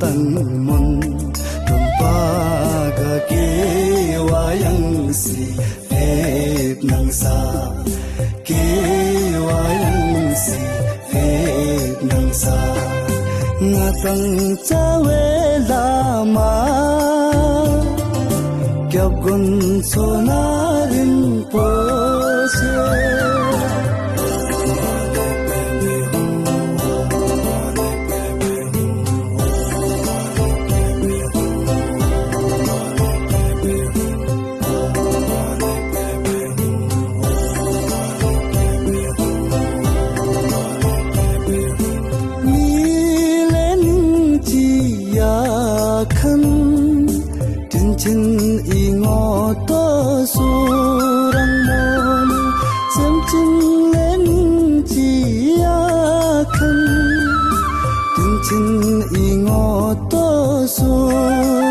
དང་མོན། གྲོང་པ་ག་སྐྱེ་བ་ཡང་སྲིད་ཕེབས་གནང་ས། སྐྱེ་བ་ཡང་སྲིད་ཕེབས་གནང་ས། ང་དང་རྩ་བའི་བླ་མ། སྐྱབས་མགོན་མཚོ་སྣ་རིན་པོ་ཆེ། མི་ལས་ནིང་ཅི་ཡ་ཁན། དྲིན་ཆེན་ཨི་ངོ་ཏོ་སུ་རང་མོ་ནི། སེམས་ཅན་ལས་ནིང་ཅི་ཡ་ཁན། དྲིན་ཆེན་ཨི་ངོ་ཏོ་སུ་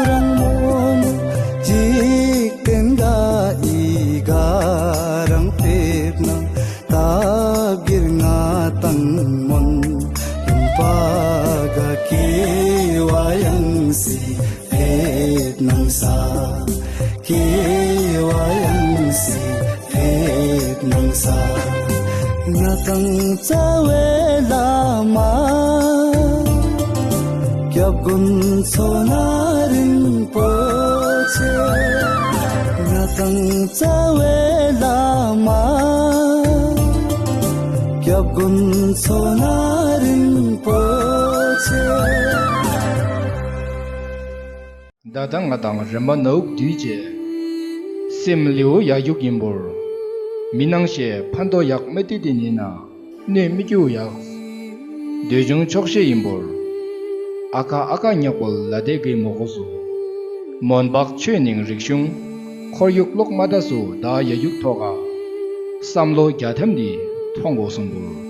རང་མོ་ནི། འཇིག་རྟེན་ག་ཨི་ག་རང་ཕེབས་ན། སྟབས་ཀྱིར་ང་དང་མོན། གྲོང་པ་ག་སྐྱེ་བ་ཡང་སྲིད་ཕེབས་གནང་ས། སྐྱེ་བ་ཡང་སྲིད་ཕེབས་གནང་ས། ང་དང་རྩ་བའི་བླ་མ། སྐྱབས་མགོན་མཚོ་སྣ་རིན་པོ་ཆེ། ང་དང་རྩ་བའི་བླ་མ། སྐྱབས་མགོན་མཚོ་སྣ་རིན་པོ་ཆེ། ད་ལྟ་ང་དང་རེམ་མ་ནའུག་དུས་བྱས། སེམས་ལེའུ་ཡག་རྒྱུག་ཡིན་པོར། མི་སྣང་ཞེས་ཕན་ཐོགས་ཡག་མི་ཏི་ཏི་ནི་ན། གནོད་མི་སྐྱུ་ཡག་འདོད་ཆུང་ཆོག་ཤེས་ཡིན་པོར། ཨ་ཁ་ཨ་ཁ་ཉག་པོ་ལ་དེ་གའི་མོ་གོ་སུ། མོན་པག་ཆོས་ནིང་རིག་གཞུང་། ཁོར་ཡུག་ལོག་མ་ད་སུ་ད་ཡ་ཡུག་ཐོག་ག་བསམ་བློ་རྒྱ་ཐམ་འདི་མཐོང་གོ་སུམ་པོར།